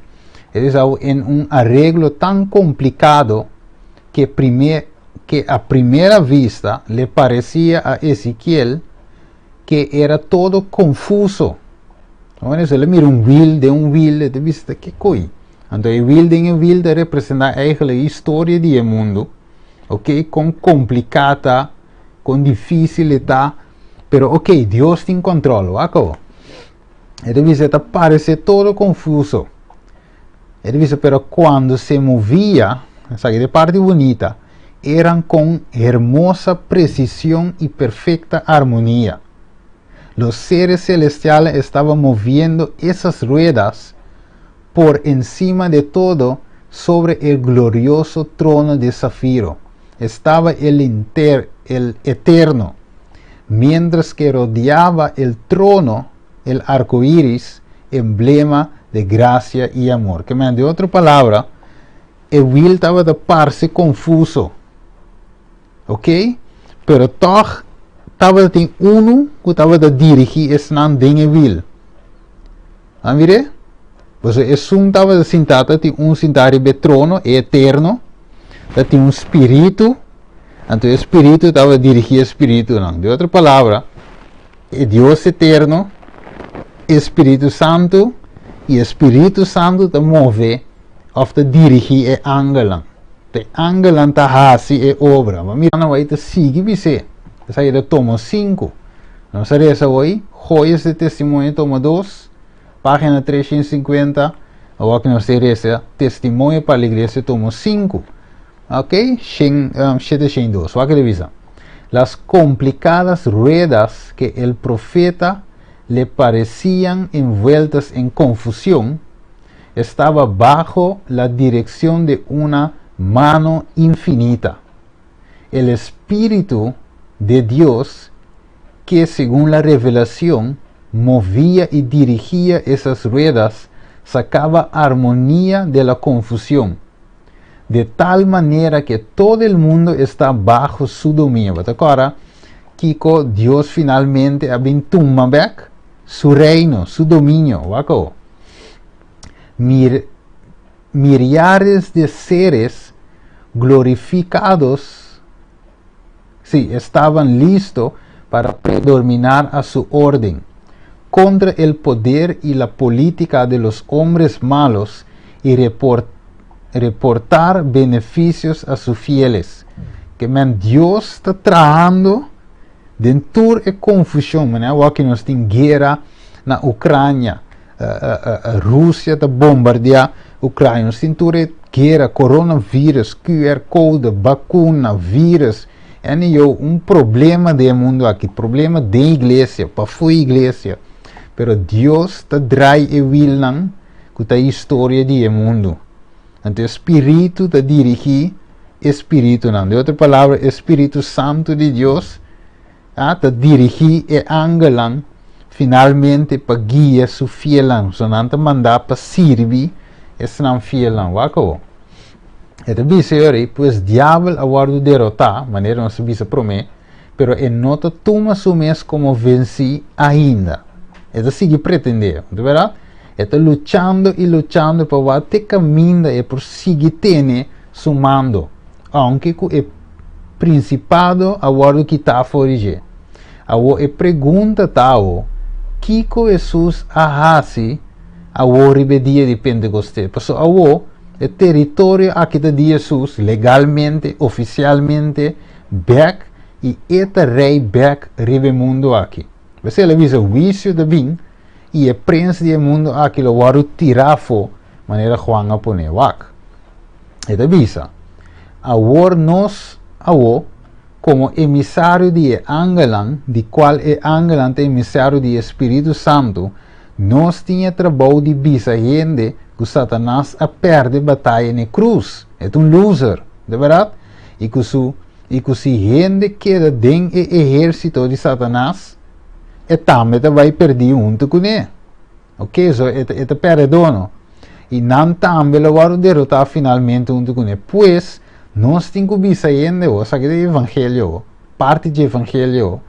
E ta bisa awo en un areglo tan complicado que primer, que a primera vista le parecía a Ezekiel que era todo confuso. Wanneer se le mira un wiel den un wiel, e ta bisa ta ke koi. Anto e wiel den e wiel ta representa eigenlijk e historia di e mundo. Ok, kon kompliká ta, kon difísil e ta, pero ok, Dios tin control, wak awo. E ta bisa e ta parece todo confuso. E ta bisa pero cuando se movia, esaki ta e parti bunita, eran con hermosa precisión y perfecta armonía. Los seres celestiales estaban moviendo esas ruedas por encima de todo sobre el glorioso trono de zafiro. Estaba el, inter, el eterno, mientras que rodeaba el trono el arco iris, emblema de gracia y amor. Ke men, de otro palabra, e wiel tabata parse confuso. Ok? Pero toch tabatin unu ku tabata dirigí esnan den e wiel. A mir'é? Pasobra esun tabata sintá, tabatin un sintá riba e trono, e eterno, tabatin un spiritu, anto e spiritu tabata dirigí e spiritunan. De otro palabra, e Dios eterno, e Spiritu Santu, i e Spiritu Santu ta move òf ta dirigí e angelnan. E angelnan ta hasi e obra. Bo mira nan bai ta sigui bis'é. Esaki ta tomo sinku. Nos a resa hoy, Joyas de Testimonio tomo dos, página 350. Awor ku nos ta resa Testimonio pa la Iglesia tomo sinku. Ok, shen, um, shete shen dos. Wak e ta bisa. Las complicadas ruedas que el profeta le parecían envueltas en confusión, estaba bajo la dirección de una mano infinita. El Espíritu de Dios, que según la revelación movía y dirigía esas ruedas, sacaba armonía de la confusión, de tal manera que todo el mundo está bajo su dominio. Agora, kiko Dios finalmente a bin tuma bek su reino, su dominio. Wak. Millares de seres glorificados, sí, estaban listos para predominar a su orden contra el poder y la política de los hombres malos y reportar beneficios a sus fieles. Ke men Dios ta trahando den tur e konfushon, man, ku nos tin guera na Ucrania, Rusia ta bombardeá Ucrania, nos tin tur guera, coronavirus, QR code, vakuna, virus, e un problema den mundu aki, problema di iglesia, pafó iglesia. Pero Dios ta drai e wielnan ku ta historia di mundu. Anto, Spiritu ta dirigí Spiritu nan. Den otro palabra, Spiritu Santu di Dios ta dirigí e angelnan finalmente pa guia su fielnan. So nan ta mandá pa sirbi esnan fielnan. Wak. E ta bisa, pues diabel a wòrdu derotá, manera nos a bisa promé, pero e no ta tuma su mes komo vensí ainda. E ta sigui pretendé, di berdat? E ta luchando i luchando pa te kaminda e por sigui tene su mando, aunke ku e prinsipado a wòrdu kitá for di dje. Awor e pregunta ta, kiko Hesus a hasi awor riba dia di Pentekostes? Paso awor e teritorio aki ta di Hesus legalmente, ofisialmente, bek i e ta rei bek riba mundu aki. Bo a bisa huisio ta bin i e prens di mundu aki lo wòrdu tirá afó, manera Juan a pone wak. E ta bisa, awor nos, awor, komo emisario di angelnan, di kual e angelnan ta emisario di Spiritu Santu, nos tin trabou di bisa hende ku Satanas a pèrdè bataya na krus. E ta un loser, di berdat? I ku si hende keda den e ehérsito di Satanas, e tambe ta bai pèrdè huntu kuné. Ok, so e ta pèrdè, no? I nan tambe lo wòrdu derotá finalmente huntu kuné. Pues, nos tin ku bisa hende, esaki ta evangelio, parti di evangelio.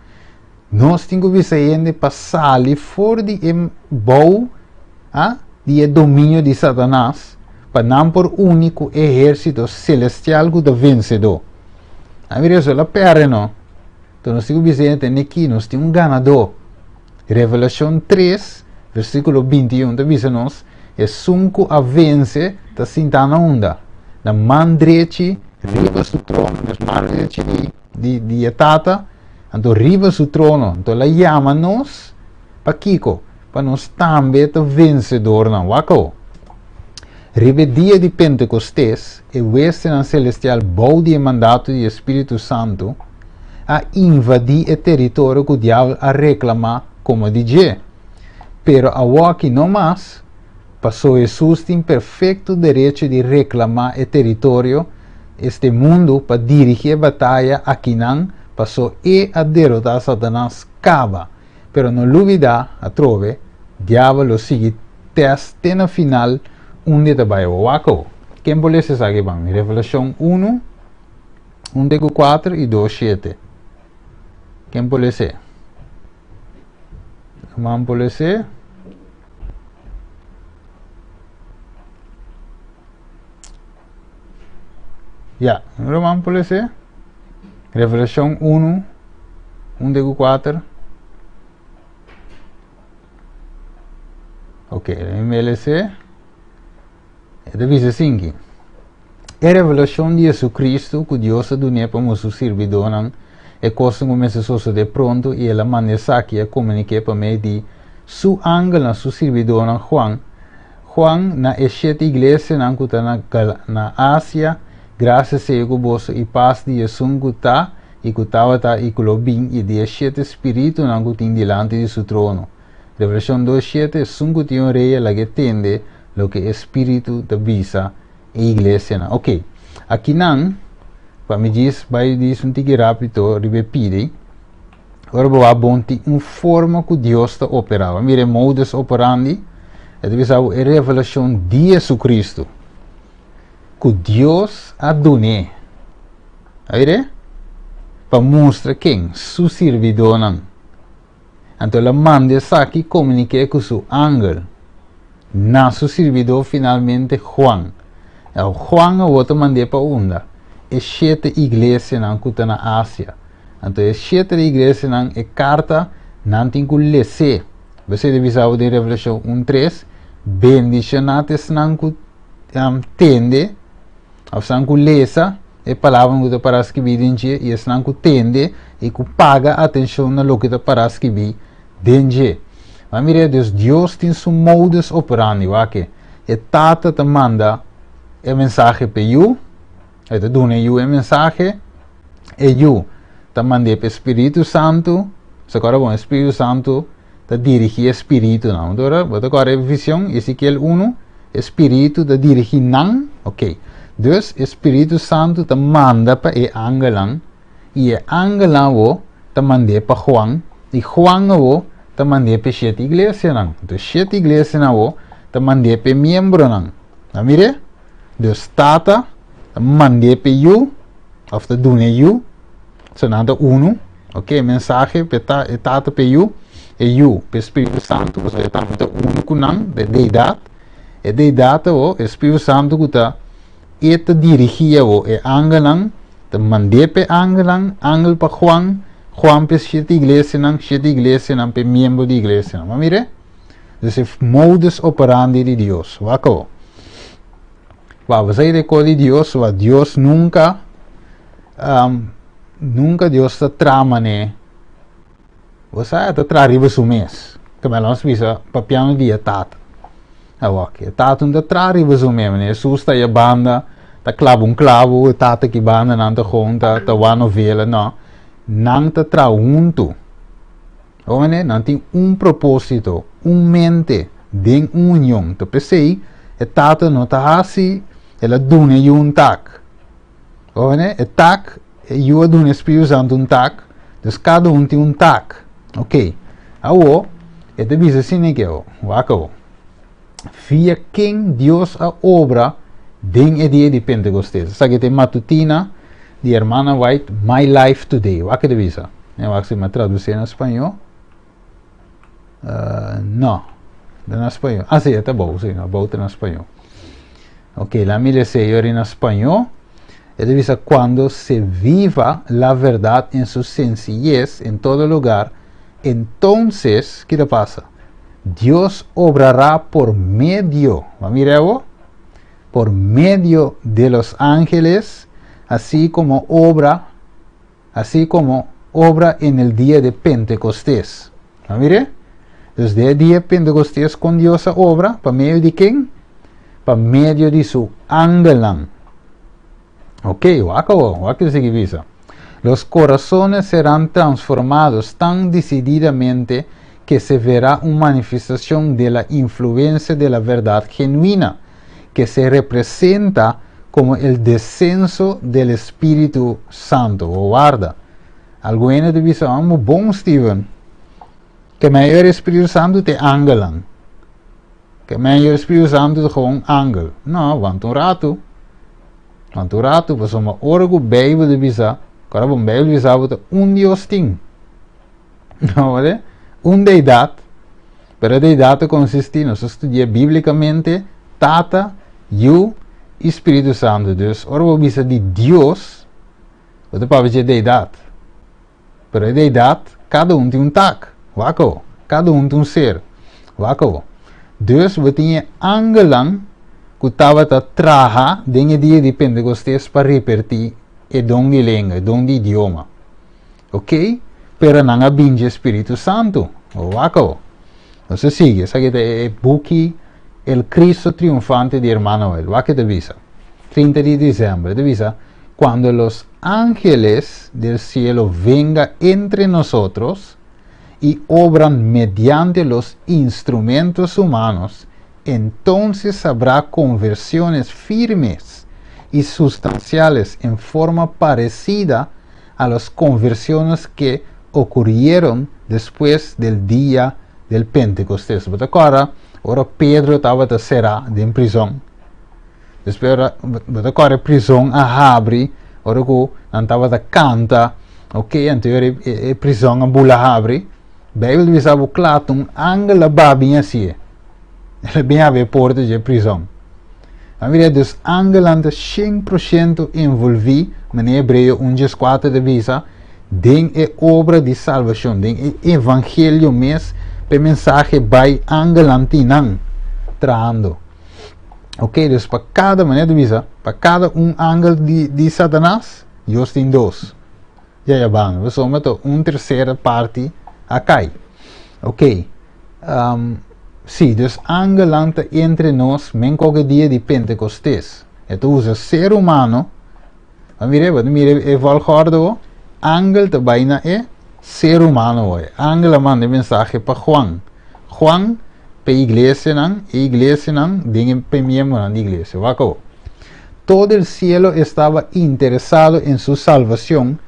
Nos tin ku bisa hende pa sali for di bou di dominio di Satanas, pa nan por uni ku ehérsito selestial ku ta vensedó. A mira, esei el a pèrdè, no? Anto nos tin ku bisa hende aki, nos tin un ganadó. Revelashon 3, versíkulo 21, ta bisa nos, esun ku a vense, ta sintá na unda? Na man drechi, riba su trono, na man drechi di tata, anto riba su trono. Anto el a yama nos, pa kiko? Pa nos tambe ta vensedónan. Wak. Riba dia di Pentekostes, e huestenan selestial bou di mandato di Spiritu Santu a invadí e teritorio ku diabel a reklamá komo di dje. Pero awor aki no mas, paso Hesus tin perfekto derecho di reklamá e teritorio, este mundu, pa dirigí e bataya akinan, paso e a derotá Satanas kaba. Pero no lubidá, atrobe, diabel lo sigui test te na final unda e ta bai. Wak. Ken por lesa esaki pa mi? Revelashon 1, 1 4 i 2, 7. Ken por lesa? Ruman por lesa? Ya, ruman por lesa? Revelashon 1, 1 4. Ok, MLC. E ta 5. E revelashon di Jesucristo ku Dios a dun'é pa su sirbidónan, e kosnan ku mester sosodé pronto i el a manda esaki a komuniká pa medio di su angel na su sirbidónan Juan. Juan na e shete iglesianan ku ta na Asia, grasia sea ku boso i pas di Esun ku ta i ku tabata i ku lo bin i di e shete spiritunan ku tin dilanti di su trono. Revelashon 2:7, Esun ku tin orea lag'é tende loke e spiritu ta bisa e iglesianan. Ok. Akinan, pa mi djis bai djis un tiki rápido riba e pidi, ora bo wak bon tin un forma ku Dios ta operá. Bo a mira e modus operandi, e ta bisa bo e revelashon di Jesucristo ku Dios a dun'é. A mira? Pa mustra ken? Su sirbidónan. Anto el a manda esaki komuniké ku su angel na su sirbidó finalmente Juan. Awor Juan awor ta mand'é pa unda? E shete iglesianan ku ta na Asia. Anto e shete iglesianan e karta nan tin ku les'é. Bo esei ta bisa bo den Revelashon un tres, Bendishoná ta esnan ku tende Òf esnan ku lesa e palabranan ku ta pará skibí den dje i esnan ku tende i ku paga atenshon na loke ta pará skibí den dje. Bo a mira, dus Dios tin su modus operandi. Wak e. E Tata ta manda e mensahe pa e Yu, e ta duna e Yu e mensahe, e Yu ta mand'é pa e Spiritu Santu. Sa kòrda bon, e Spiritu Santu ta dirigí e spiritunan. Bo ta bo ta kòrda e vision, Ezekiel unu, e spiritu ta dirigí nan, ok. Dus e Spiritu Santu ta manda pa e angelnan, i e angelnan awo ta mand'é pa Juan, i Juan awo ta mand'é pa e shete iglesianan. Entonces shete iglesianan awo ta mand'é pa e miembronan. A mir'é? Dus Tata ta mand'é pa e Yu, òf ta duna e Yu, So nan ta unu, ok, e mensahe p'e ta e Tata p'e Yu, e Yu p'e Spiritu Santu, pasobra e tambe ta unu ku nan, e Deidat. E Deidat awo, e Spiritu Santu ku ta e ta dirigí awo e angelnan, ta mand'é p'e angelnan, angel pa Juan, Juan p'e shete iglesianan, shete iglesianan p'e miembro di iglesianan. Bo a mir'é? Dus e modus operandi di Dios. Wak awo. Wak, bo sa e rekò di Dios, wak Dios nunka. Um, nunca Dios ta traha mané. Bo sa, ta traha riba su mes. Kaba nos bisa papiando di e tata. Awor, e tata no ta traha riba su mes, mané Jesus ta e banda, ta klaba un klabo, e tata ki banda nan ta gewoon ta ta wak novela, no. Nan ta traha huntu. Bo mané, nan tin un propósito, un mente, den un union. Ta p'esei e tata no ta hasi, el a duna e yu un tak. Hoor e tak, e yu a duna e Spiritu Santu un tak, dus kada un tin un tak. Ok. Awo, e ta bisa asina ke awo, wak awo. Via ken Dios a obra den e dia di Pentecostes. Esaki ta e matutina di Hermana White, My Life Today. Wak e ta bisa. E wak si mi a tradusi na spañó. Uh, no, ta na spañó. Ah, si, e ta bou, si, no, bou ta na spañó. Ok, la mi lese yo na spañó. E ta bisa, cuando se viva la verdad en su sencillez en todo lugar, entonces, ¿qué te pasa? Dios obrará por medio, va mira por medio de los ángeles, así como obra, así como obra en el día de Pentecostés. ¿Va mire? Dus de dia Pentecostés con Dios a obra, pa medio di ken? Pa medio di su angelnan. Ok, wak awo, wak e sigui bisa. Los corazones serán transformados tan decididamente que se verá un manifestación de la influencia de la verdad genuina, que se representa como el descenso del Espíritu Santo. O warda. Algun hende ta bisa, amo bon Steven. Ke men e Spiritu Santu te angelan. Ke men e Spiritu Santu te gewoon angel. No, want un ratu. Want un ratu, pasobra ora ku Bijbel ta bisa, ora bon Bijbel bisa bo ta un Dios tin. No, wale? Un deidad. Pero e deidad ta consisti, nos a studia biblicamente, Tata, Yu y Spiritu Santu. Dus ora bo bisa di Dios, bo ta papia dje deidad. Pero e deidad, kada un tin un tak. Wak awo. Kada un tin un ser. Wak awo. Dus bo tin e angelnan ku tabata traha den e dia di Pentecostes pa repertí e don di lenga, e don di idioma. Ok? Pero nan a bin dje Spiritu Santu. Wak awo. Nos a sigui. Esaki ta e buki El Cristo Triunfante di Hermano Noel. Wak e ta bisa. 30 di diciember. E ta bisa, Cuando los ángeles del cielo venga entre nosotros y obran mediante los instrumentos humanos, entonces habrá conversiones firmes. y sustanciales en forma parecida a las conversiones que ocurrieron después del día del Pentecostés. Bo ta kòrda ora Pedro tabata será den prizòn. Despues ora bo ta kòrda e prizòn a habri ora ku nan tabata kanta, ok, anto ora e prizòn a bula habri. Beibel ta bisa bo kla ta un angel a baha bin hasié. El a bin habri e porta dje prizòn. A mira, dus angelnan ta 100% envolví, manera Hebreo un djes kuater ta bisa, den e obra di salbashon, den e evangelio mes, pa e mensahe bai angelnan tin nan trahando. Ok, dus pa kada, manera ta bisa, pa kada un angel di, di Satanas, Dios tin dos. Ya ya banda, pasobra ta un tersera parti a kai. Ok, um, sí, dus angelnan ta entre nos men koke dia di Pentecostes. E ta usa ser humano. Ba mire, ba mire e volgorde wo. Angel ta bai na e ser humano wo. Angel a manda e mensahe pa Juan. Juan pa e iglesianan, e iglesianan den e pa e miembronan di iglesia. Wak awo. Todo el cielo estaba interesado en su salvación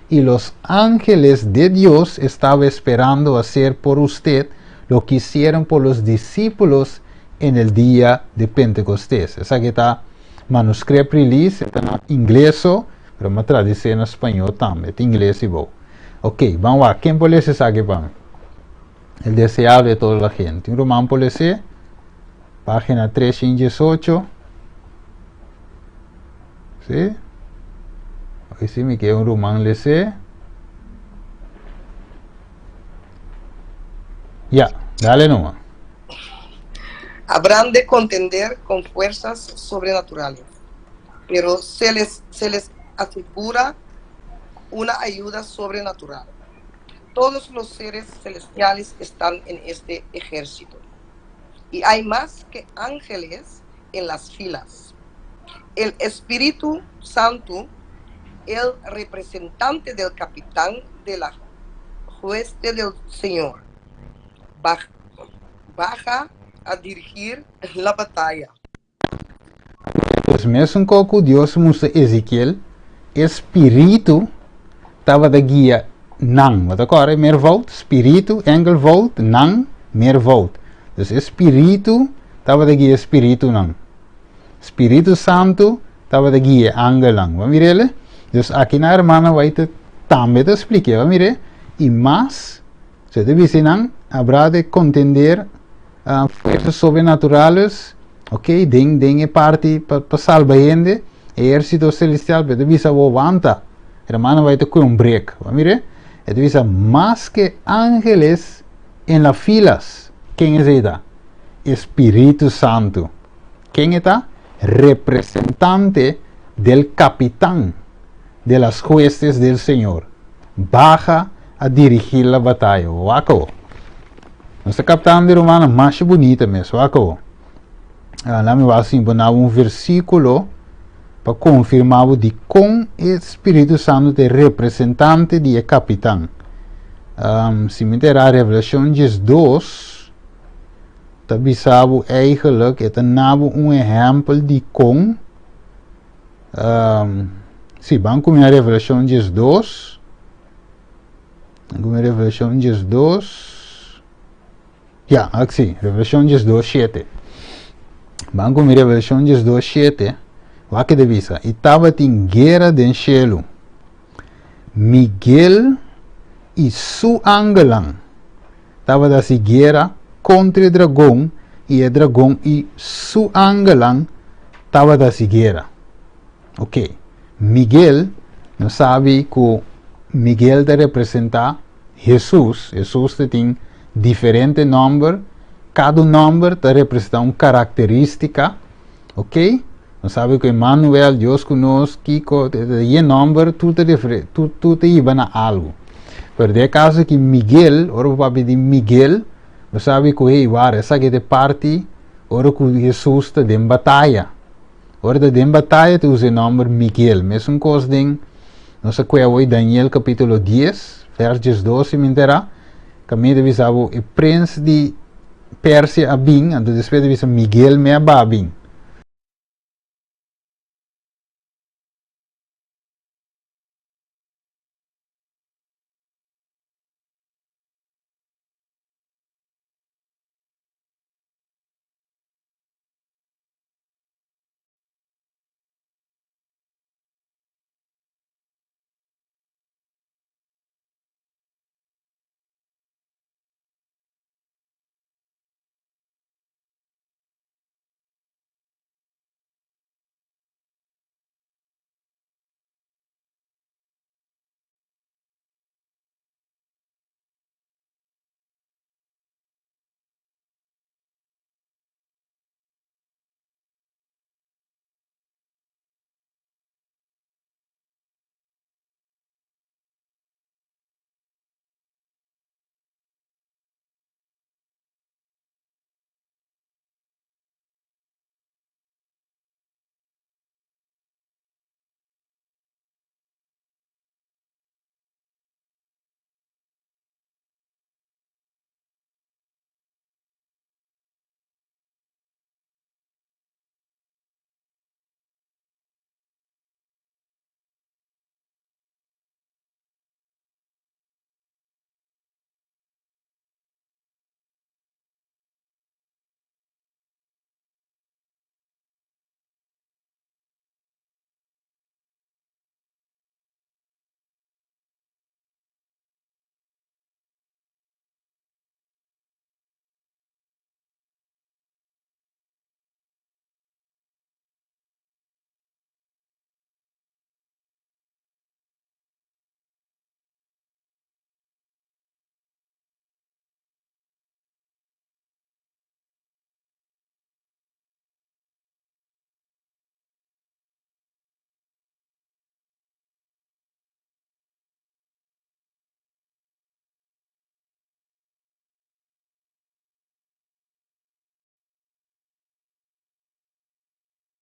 y los ángeles de Dios estaba esperando hacer por usted lo que hicieron por los discípulos en el día de Pentecostés. Esaki ta manuscript release, e ta na ingles so, pero mi a traduci na spañó tambe. Ta ingles i bou. Ok, ban wak. Ken por lesa esaki pa mi? El deseado de toda la gente. Un ruman por les'é? Página 318. Sí? Oye, sí, mi quiere un ruman les'é. Ya, dale nomás. Habrán de contender con fuerzas sobrenaturales, pero se les, se les asegura una ayuda sobrenatural. Todos los seres celestiales están en este ejército. Y hay más que ángeles en las filas. El Espíritu Santo, el representante del capitán de la hueste del Señor, baja a dirigir la batalla. Pues mesun ko ku Dios mustra Ezekiel, e spiritu tabata guia nan. Bo ta kòrda e meervoud? Spiritu, enkelvoud, nan, meervoud. Dus e spiritu tabata guia e spiritunan. Spiritu Santu tabata guia e angelnan. Bo a mira ele? Dus aki na hermana White tambe ta spliká. Bo a mira? I mas, se ta bisa nan, habrá de contender fuerzas sobrenaturales, ok, den, den e parti pa, pa salba hende, ehérsito celestial, pero e ta bisa bo wanta, hermana White ta kue un break. Bo a mira? E ta bisa mas ke ángeles en las filas. Ken esei ta? E Spiritu Santu. Ken e ta? Representante del capitán de las huestes del Señor. Baja a dirigir la batalla. Wak awo. Nos ta captando e rumannan masha bunita mes. Wak awo. Ah, laat mi wak si mi por nabo un versículo pa confirma bo di con e Spiritu Santo ta e representante di e capitán. Um, si mi ta era Revelacion 12, ta bisa bo eigenlijk, e ta nabo un ehempel di con Um, si, ban kuminsá Revelashon 12. Ban kuminsá Revelashon 12. Ja, si, Revelashon 12, 7. Ban kuminsá Revelashon 12, 7. Wak e ta bisa, i tabatin guera den shelu. Miguel i su angelnan tabata hasi guera kontra e dragon, i e dragon i su angelnan tabata hasi guera. Ok, Miguel, nos sabi ku Miguel ta representá Hesus. Hesus ta tin diferente nòmber, kada un nòmber ta representá un karakterístika. Ok, nos sabi ku Emmanuel, Dios ku nos, kiko, e nòmber tur ta referi, tur, tur ta hiba na algu. Pero den e kaso aki Miguel, ora bo papia di Miguel, bo sabi ku hey, wara, esaki ta e parti ora ku Hesus ta den bataya. Ora ta den bataya ta usa e nòmber Miguel. Mesun kos den, nos a kue awor Daniel kapítulo 10, vers 12, si mi enterá, kaminda ta bisa bo e prens di Persia a bin, anto despues ta bisa Miguel me a ba bin.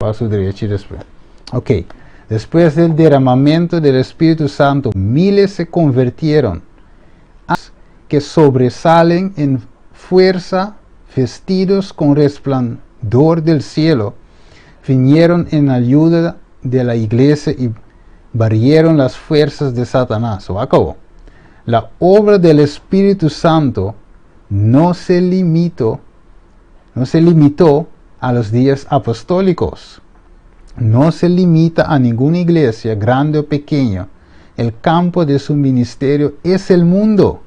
Paso drechi despues. Ok. Después del derramamiento del Espíritu Santo, miles se convirtieron, que sobresalen en fuerza, vestidos con resplandor del cielo, vinieron en ayuda de la iglesia y barrieron las fuerzas de Satanás. O acabó. La obra del Espíritu Santo no se limitó a los días apostólicos. No se limita a ninguna iglesia, grande o pequeña. El campo de su ministerio es el mundo.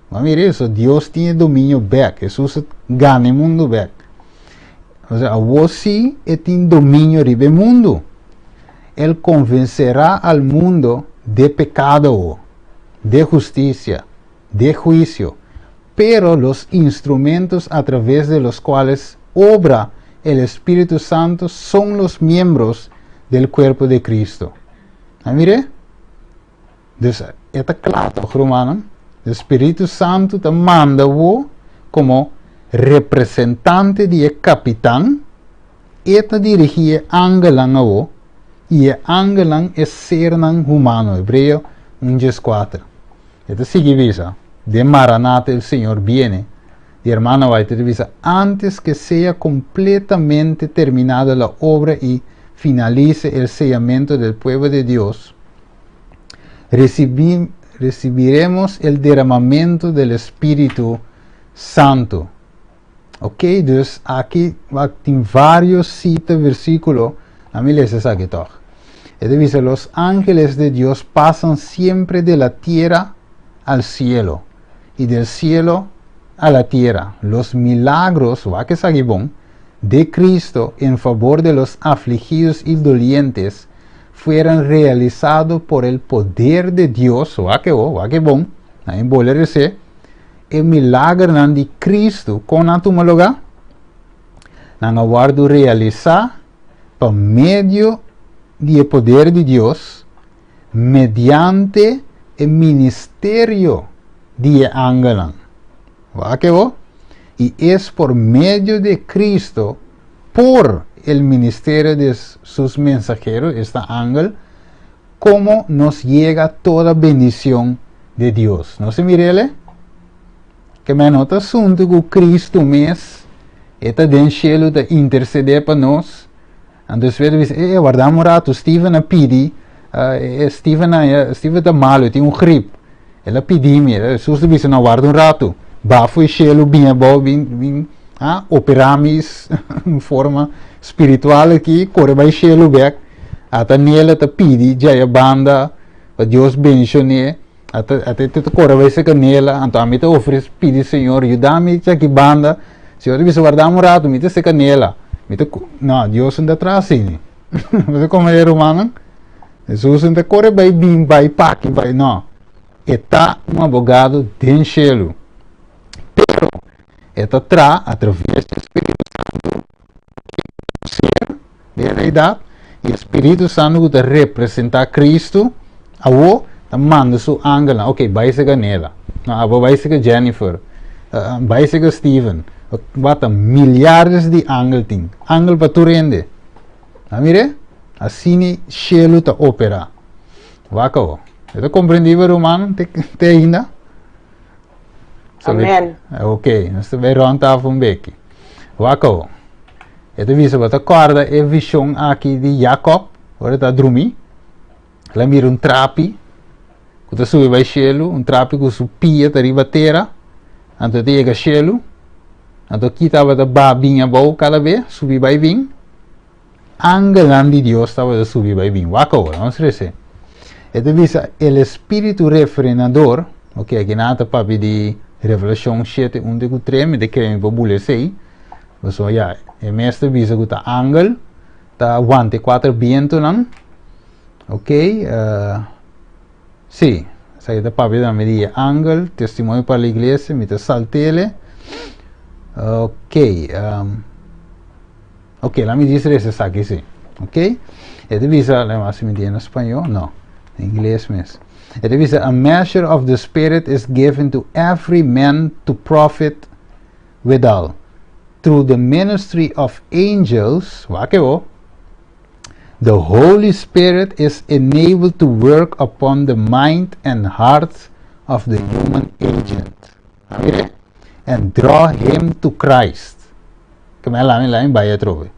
Mira esei, Dios tin dominio bèk. Hesus a gana mundu bèk. O sea, sí tin dominio riba mundu. Él convencerá al mundo de pecado, de justicia, de juicio. Pero los instrumentos a través de los cuales obra el Espíritu Santo son los miembros del cuerpo de Cristo. Ah, mira? Dus, ta kla, ruman? Spiritu Santu ta manda bo komo representante di kapitan e ta dirigí angelnan awo i e angelnan e sernan humano. Hebreo 1.4. E ta sigui bisa, de "Maranata, el Señor viene". E hermana White bisa, antes que sea completamente terminada la obra y finalice el sellamiento del pueblo de Dios, recibiremos el derramamiento del Espíritu Santo. Ok, dus aki tin vários sita, versíkulo. Ami lesa esaki toch. E dice: "Los ángeles de Dios pasan siempre de la tierra al cielo y del cielo a la tierra. Los milagros", wak esaki bon, "de Cristo en favor de los afligidos y dolientes fueron realizados por el poder de Dios", wak e bon, na bolbe e milagernan di Cristo kon nan a tuma lugá? Nan a wòrdu realisá pa medio di poder di Dios mediante e ministerio di angelnan. Wak e Y es por medio de Cristo, por el ministerio de sus mensajeros, esta ángel, como nos llega toda bendición de Dios. Nos a mir'é? Ke men no ta asuntu ku Cristo mes, ta den shelu ta intersedé pa nos. Anto, bo ta bisa, warda un ratu, Steven a pidi, Steven, Steven ta malu, tin un grip. El a pidi mi, Hesus bisa, no, warda un ratu. Bai for di shelu, bin abou, bin, bin, ah, operá mi den forma spiritual aki, kore bai shelu bèk. Ata Nela ta pidi, ya banda, pa Dios bendishon'é. Ata te kore bai serka Nela, anto ami ta ofresé, pidi Señor, yuda mi aki banda. Señor bisa, warda un ratu, mi ta serka Nela. Mi ta, no, Dios no ta tras asina. Bo ta komprondé, ruman? Hesus no ta kore bai bin bai paki bai, no. Ta un abogado den shelu. Pero e ta traha a traves di Spiritu Santu, ser di realidat, i Spiritu Santu ta representá Kristu, awo ta manda su angel, ok, bai serka Nela, no, abo bai serka Jennifer, bai serka Steven, bata miares di angel tin, angel pa tur hende. Ah, mira, asina shelu ta operá. Wak awo. Ta komprendibel, ruman? Te ainda? Amèn. Ok, nos ta bai rònt tafel un beki. Wak awo. E ta bisa, bo ta kòrda e vishon aki di Jacob, ora ta drumi. El a mira un trapi, ku ta subi bai shelu, un trapi ku su pia ta riba tera, anto ta yega shelu. Anto ki tabata ba bin abou kada be, subi bai bin. Angelnan di Dios tabata subi bai bin. Wak awo, ban lesa. E ta bisa, el espíritu refrenador, ok, aki nan ta papia di Revelashon 7, 1 ku 3, mi ta kere mi pa bula esei. So, ya, e mes ta bisa ku ta angel, ta wanta kuater bientunan. Ok, sí, esaki ta papia tambe di angel, testimonio pa la iglesia, mi ta salt'é. Ok, ok, laga mi bisa esaki sí. Ok? E ta bisa, laga mi na spañó? No, ingles mes. E ta bisa, "A measure of the Spirit is given to every man to profit withal. Through the ministry of angels", wak e. The Holy Spirit is enabled to work upon the mind and heart of the human agent. Mire? And draw him to Christ. Ke men lami lami bai atrobe.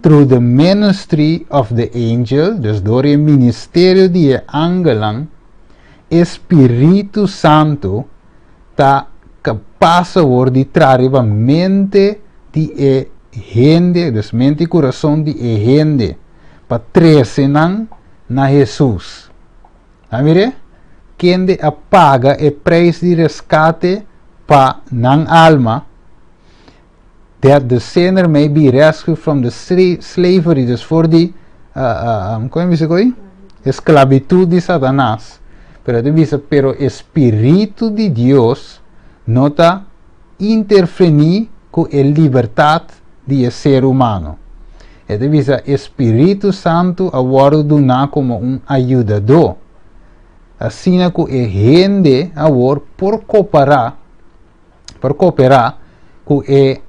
Through the ministry of the angel, dus door e ministerio di e angelnan, e Spiritu Santu ta kapas awor di traha riba mente di e hende, dus mente i kurason di e hende, pa trese nan na Hesus. A mir'é? Kende a paga e preis di reskate pa nan alma, that the sinner may be rescued from the slavery, dus for di, kon e bisa koe? Esklabitut di Satanas. Pero e ta bisa, pero e Spiritu di Dios no ta interfení ku e libertat di e ser humano. E ta bisa, e Spiritu Santu a wòrdu duná komo un ayudadó, asina ku e hende awor por kopará, por koperá ku e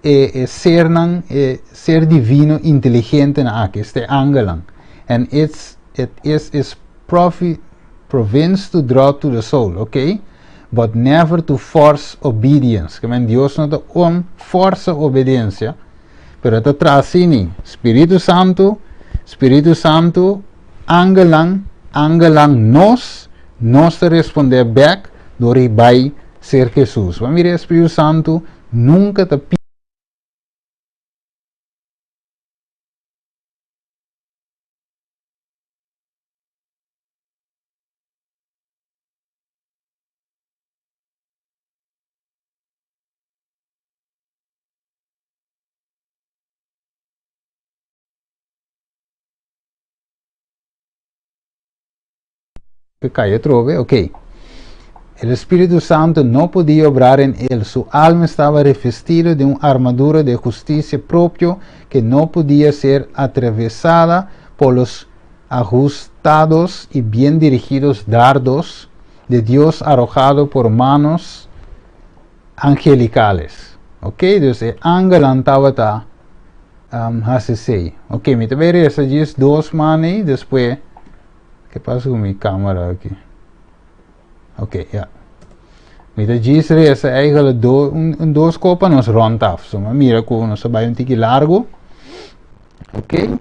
e e sernan, e ser divino inteligentenan aki, este angelnan. And it's, it is his provi, province to draw to the soul, okay? But never to force obedience. Ke men Dios no ta um forsa obedensia, pero e ta traha asini, Spiritu Santu, Spiritu Santu, angelnan, angelnan nos, nos ta respondé bèk dor i bai ser Jesus. Bo a mira e Spiritu Santu nunka ta Cai atrobe, ok. El Espíritu Santo no podía obrar en él. Su alma estaba revestida de un armadura de justicia propio que no podía ser atravesada por los ajustados y bien dirigidos dardos de Dios arrojado por manos angelicales. Ok, dus e angelnan tabata um, hasi esei. Ok, mi ta bay reza djis dos man ei, despues, ke pasa ku mi camera aki? Ok, ja. Mi ta djis reza eigenlijk do, un, un dos kopa nos rond af. So, ma mira ku nos ta bay un tiki largo. Ok.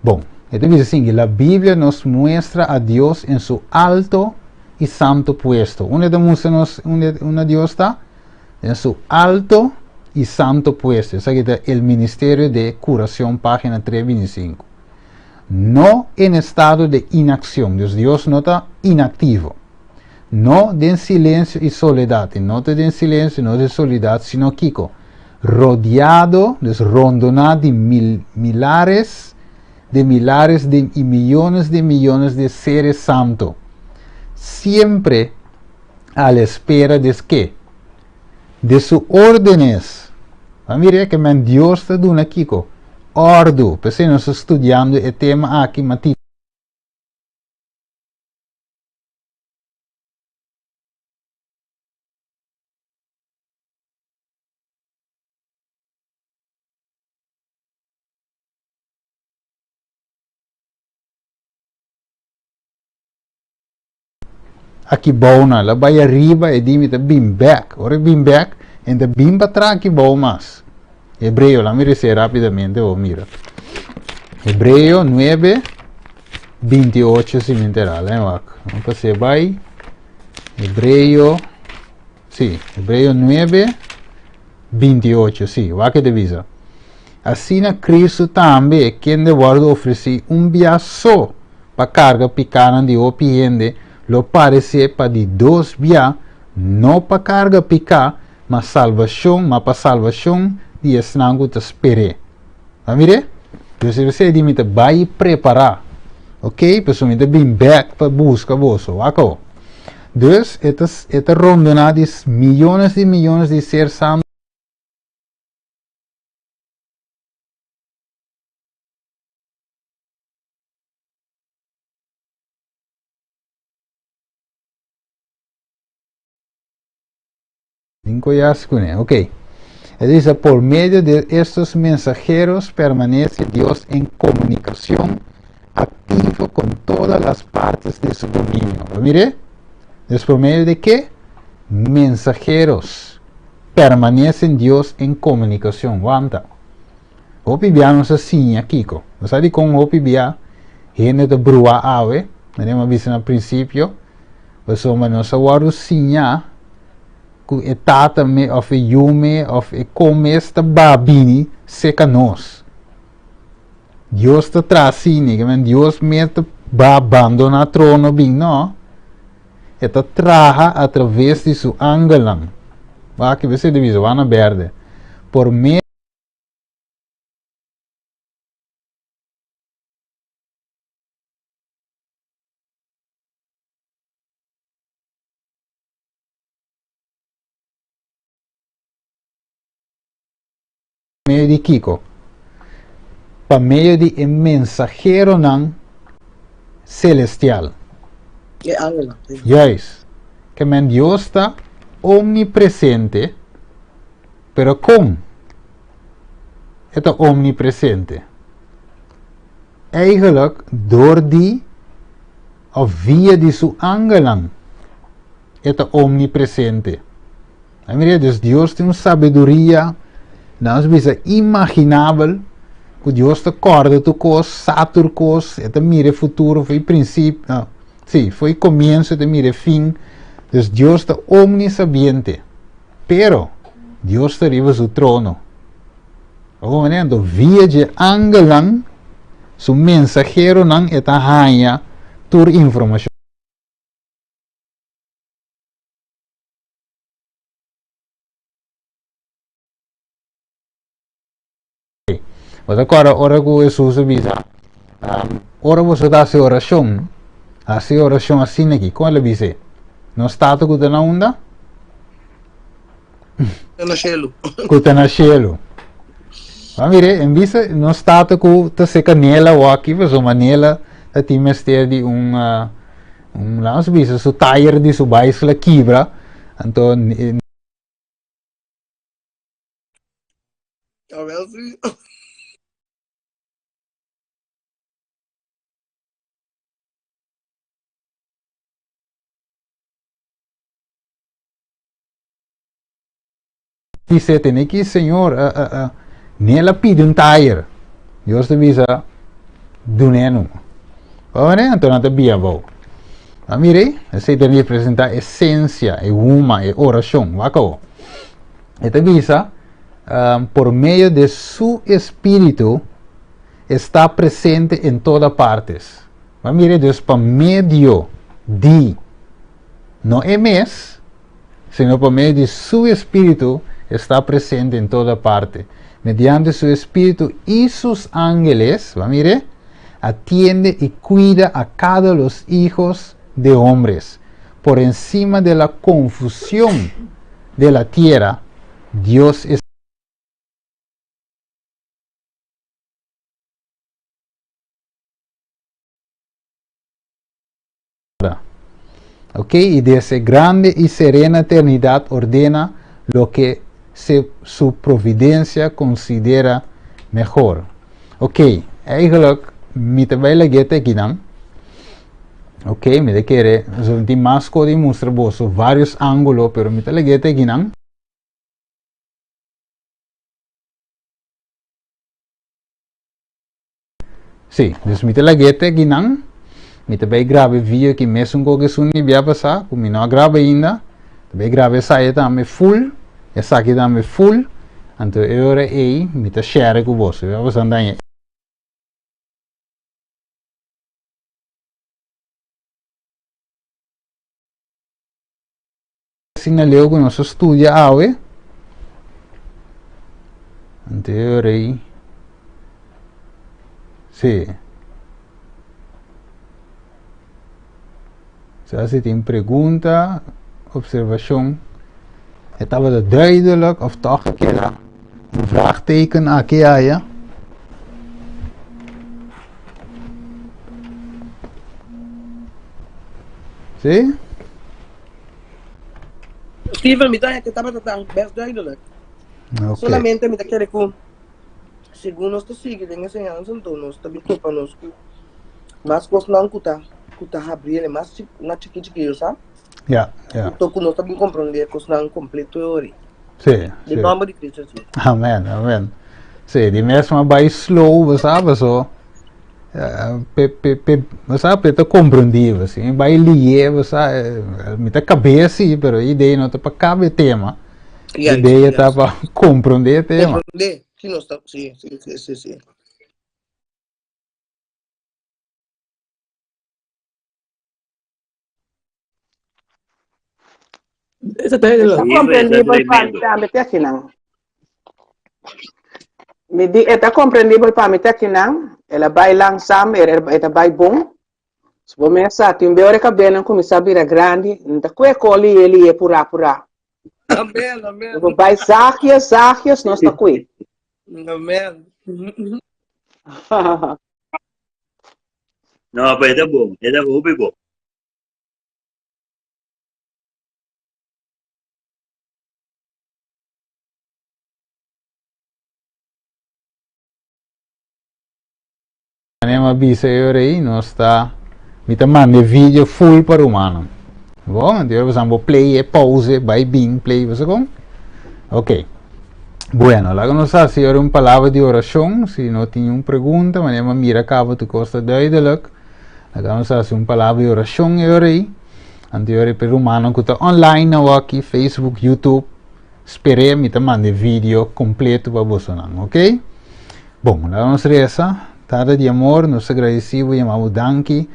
Bon, e ta bisa asin, La Biblia nos muestra a Dios en su alto y santo puesto. Unda e ta mustra nos unda, unda Dios ta? Den su alto y santo puesto. Esaki ta El Ministerio de Curación, página 325. No en estado de inacción. Dus Dios no ta inactivo. No den silencio y soledad. Y no ta den silencio, no den soledad, sino kiko? Rodeado, dus rondoná di mil, milares de milares de y millones de millones de seres santo. Siempre a la espera de ke? De su órdenes. Ba mira ke men Dios ta duna kiko? Òrdu. P'esei nos ta studiando e tema aki, ma Aki bou nan, el a bai ariba, e di mi ta bin bek. Ora e bin bek, e ta bin pa tra aki bou mas. Hebreo, laat mi rese rapidamente, bo mira. Hebreo 9, 28, si mi entera, laat mi wak. Vamos pasé bai. Hebreo, sí, Hebreo 9, 28, sí, wak e ta bisa. Asina Cristo tambe, kende wòrdu ofresí un bia so pa karga pikánan di hopi hende, lo paresé pa di dos bia, no pa karga piká, ma salvashon, ma pa salvashon di esnan ku ta sper'é. Ta mir'é? Dios a bisa di mi ta bai prepará. Ok, pasobra mi ta bin bèk pa buska boso. Wak awo. Dus, e ta, e ta rondoná di miyones di miyones di ser santu. Tin koyas kuné. Ok. E dice, por medio de estos mensajeros permanece Dios en comunicación activo con todas las partes de su dominio. Mire, es por medio de qué? Mensajeros permanecen Dios en comunicación. Wanta. Hopi bia nos a siña kiko. Nos sa dikon hopi bia hende ta brua awe, manera mi a bisa na prinsipio, pasobra nos a wòrdu siña ku e tata me òf e yu me òf e kon mes ta ba bini seka nos. Dios ta traha asina, ke men Dios mes ta ba bandoná trono bin, no. E ta traha atraves di su angelnan. Wak, ke besei ta bisa, wak na bèrdè. Por medio. Medio di kiko? Pa medio di e mensaheronan celestial. E angelnan. Juist. Ke men Dios ta omnipresente, pero kon e ta omnipresente? Eigenlijk door di of via di su angelnan e ta omnipresente. Ai mira, dus Dios tin un sabiduria, nos bisa imaginabel, ku Dios ta kòrda tur kos, sa tur kos, e ta mira e futuro for e prinsipio, no, si, for e komienso e ta mira e fin. Dus Dios ta omnisabiente, pero Dios ta riba su trono. Ora manera, anto via dje angelnan, su mensaheronan, e ta haña tur informashon. Bo ta kòrda ora ku Hesus a bisa, Ora boso ta hasi orashon, hasi orashon asina aki. Kon el a bisa e? Nos Tata ku ta na unda? Ta na shelu. Ku ta na shelu. Ba mire, en bisa nos Tata ku ta seka Nela awaki, pasobra Nela ta tin mester di un Un laat nos bisa su tire di su bicycle a kibra, anto Jawel sí. Dice, tene ki Señor, uh, uh, uh, Nel a pidi un tire. Dios ta bisa, dun'é numa. Ora, anto nan ta bia abou. Ma mire, esei ta representa esencia, e huma, e oracion. Wak awo. E ta bisa, um, por medio de su espíritu está presente en toda partes. Ma mire, dus pa medio di, no e mes, sino pa medio di su Espíritu está presente en toda parte. Mediante su Espíritu y sus ángeles, va mire, atiende y cuida a cada los hijos de hombres. Por encima de la confusión de la tierra, Dios es Ok, y desde grande y serena eternidad ordena lo que se, su providencia considera mejor. Ok, eigenlijk, mi ta bij lagete aquí dan. Ok, mi ta kere, zo tin mas ko di mustra boso varios ángulo, pero mi ta lagete aquí dan. Sí, dus mi ta lag'é te akinan. Mi ta bai graba e video aki mesun ku esun di bia pasá, ku mi no a graba ainda. Ta bai graba esaki tambe full, esaki tambe full. Anto e ora ei mi ta share ku boso. Bia pasá daña. Asina leu ku nos a studia awe. Anto e ora ei. Sí. Sa si tin pregunta, observashon. E tabata duidelijk of toch a keda un vraagteken aki aya. Sí? Steven, mi ta que tabata tan best duidelijk. Okay. Solamente mi ta kere ku segun nos ta sigui den enseñansa anto nos ta bin topa nos ku mas kosnan ku ta ku ta habri el mas na chiki chiki yo sa. Ja, ja. Anto ku nos ta bin komprondé kosnan kompleto e ori. Sí, Den sí. nomber di Cristo Jesus. Amen, amen. Sí, di mes ma bai slow, bo sa, paso pe pe pe bo sa pe ta komprondí, bo si bai lié, bo sa, mi ta kab'é sí, pero e idea no ta pa kabe tema. Juist, Idea ta juist. pa komprondé e tema. Komprondé, si nos ta, sí, sí, sí, sí, sí. Esta komprendibel pa mi tambe te akinan. Mi di e ta komprendibel pa mi te akinan. El a bai langzaam, e ta bai bon. Si bo mes sa, tin be ora e kabelnan kuminsá bira grandi, N ta kue kol lié lié purá purá. Amen, amen. Bo bai zaagjes, zaagjes, nos ta kue. Amen. No, pero e ta bon, e ta hopi bon. Manera mi a bisa e ora ei, nos ta, mi ta manda e video full pa rumannan. Bon, anto ora boso bo play e, pause, bai bin, play, boso kon? Ok. Bueno, laga nos hasi ora un palabra di orashon, si no tin un pregunta, manera mi a mira kaba tur kos ta duidelijk. Laga nos hasi un palabra di orashon e ora ei. Anto ora pa e rumannan ku ta online awaki, Facebook, YouTube, Sper'é mi ta manda e video completo pa bosonan, ok? Bon, laga nos reza. Tata di amor, nos ta gradeci bo, yama bo danki.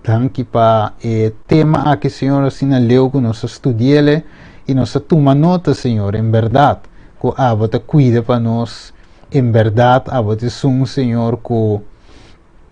Danki pa e tema aki, Señor, asina leu cu nos a studiele y nos a tuma nota, Señor, en berdad cu abo ta cuida pa nos, en berdad abo ta esun, Señor, cu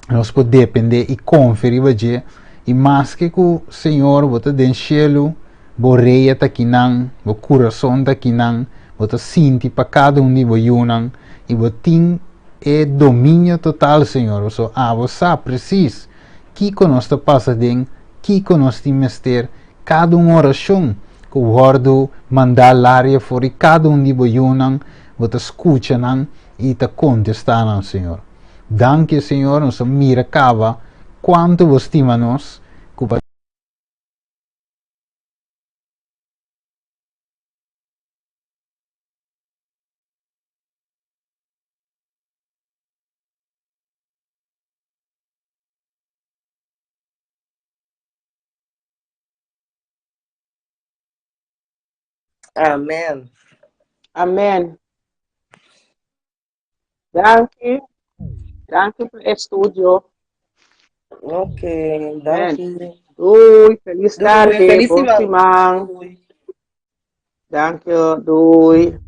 nos por depende y confia riba dje, y maske cu, Señor, bo ta den cielu, bo reia ta kinan, bo curason ta kinan, bo ta sinti pa cada un di bo yunan, y bo tin e dominio total, Señor, pasobra abo sa precies kico nos ta pasa den, kico nos tin mester, cada un oracion cu wordo manda laria for di cada un di bo yunan, bo ta scucha nan y ta contesta nan, Señor. Danki Señor, nos a mira caba cuanto bo stima nos, cu pa. Amen. Amen. Danki. Danki pa e studio. Ok, danki. Doei, feliz Doei, tarde, feliz bon siman. siman. Doei. Danki, doei.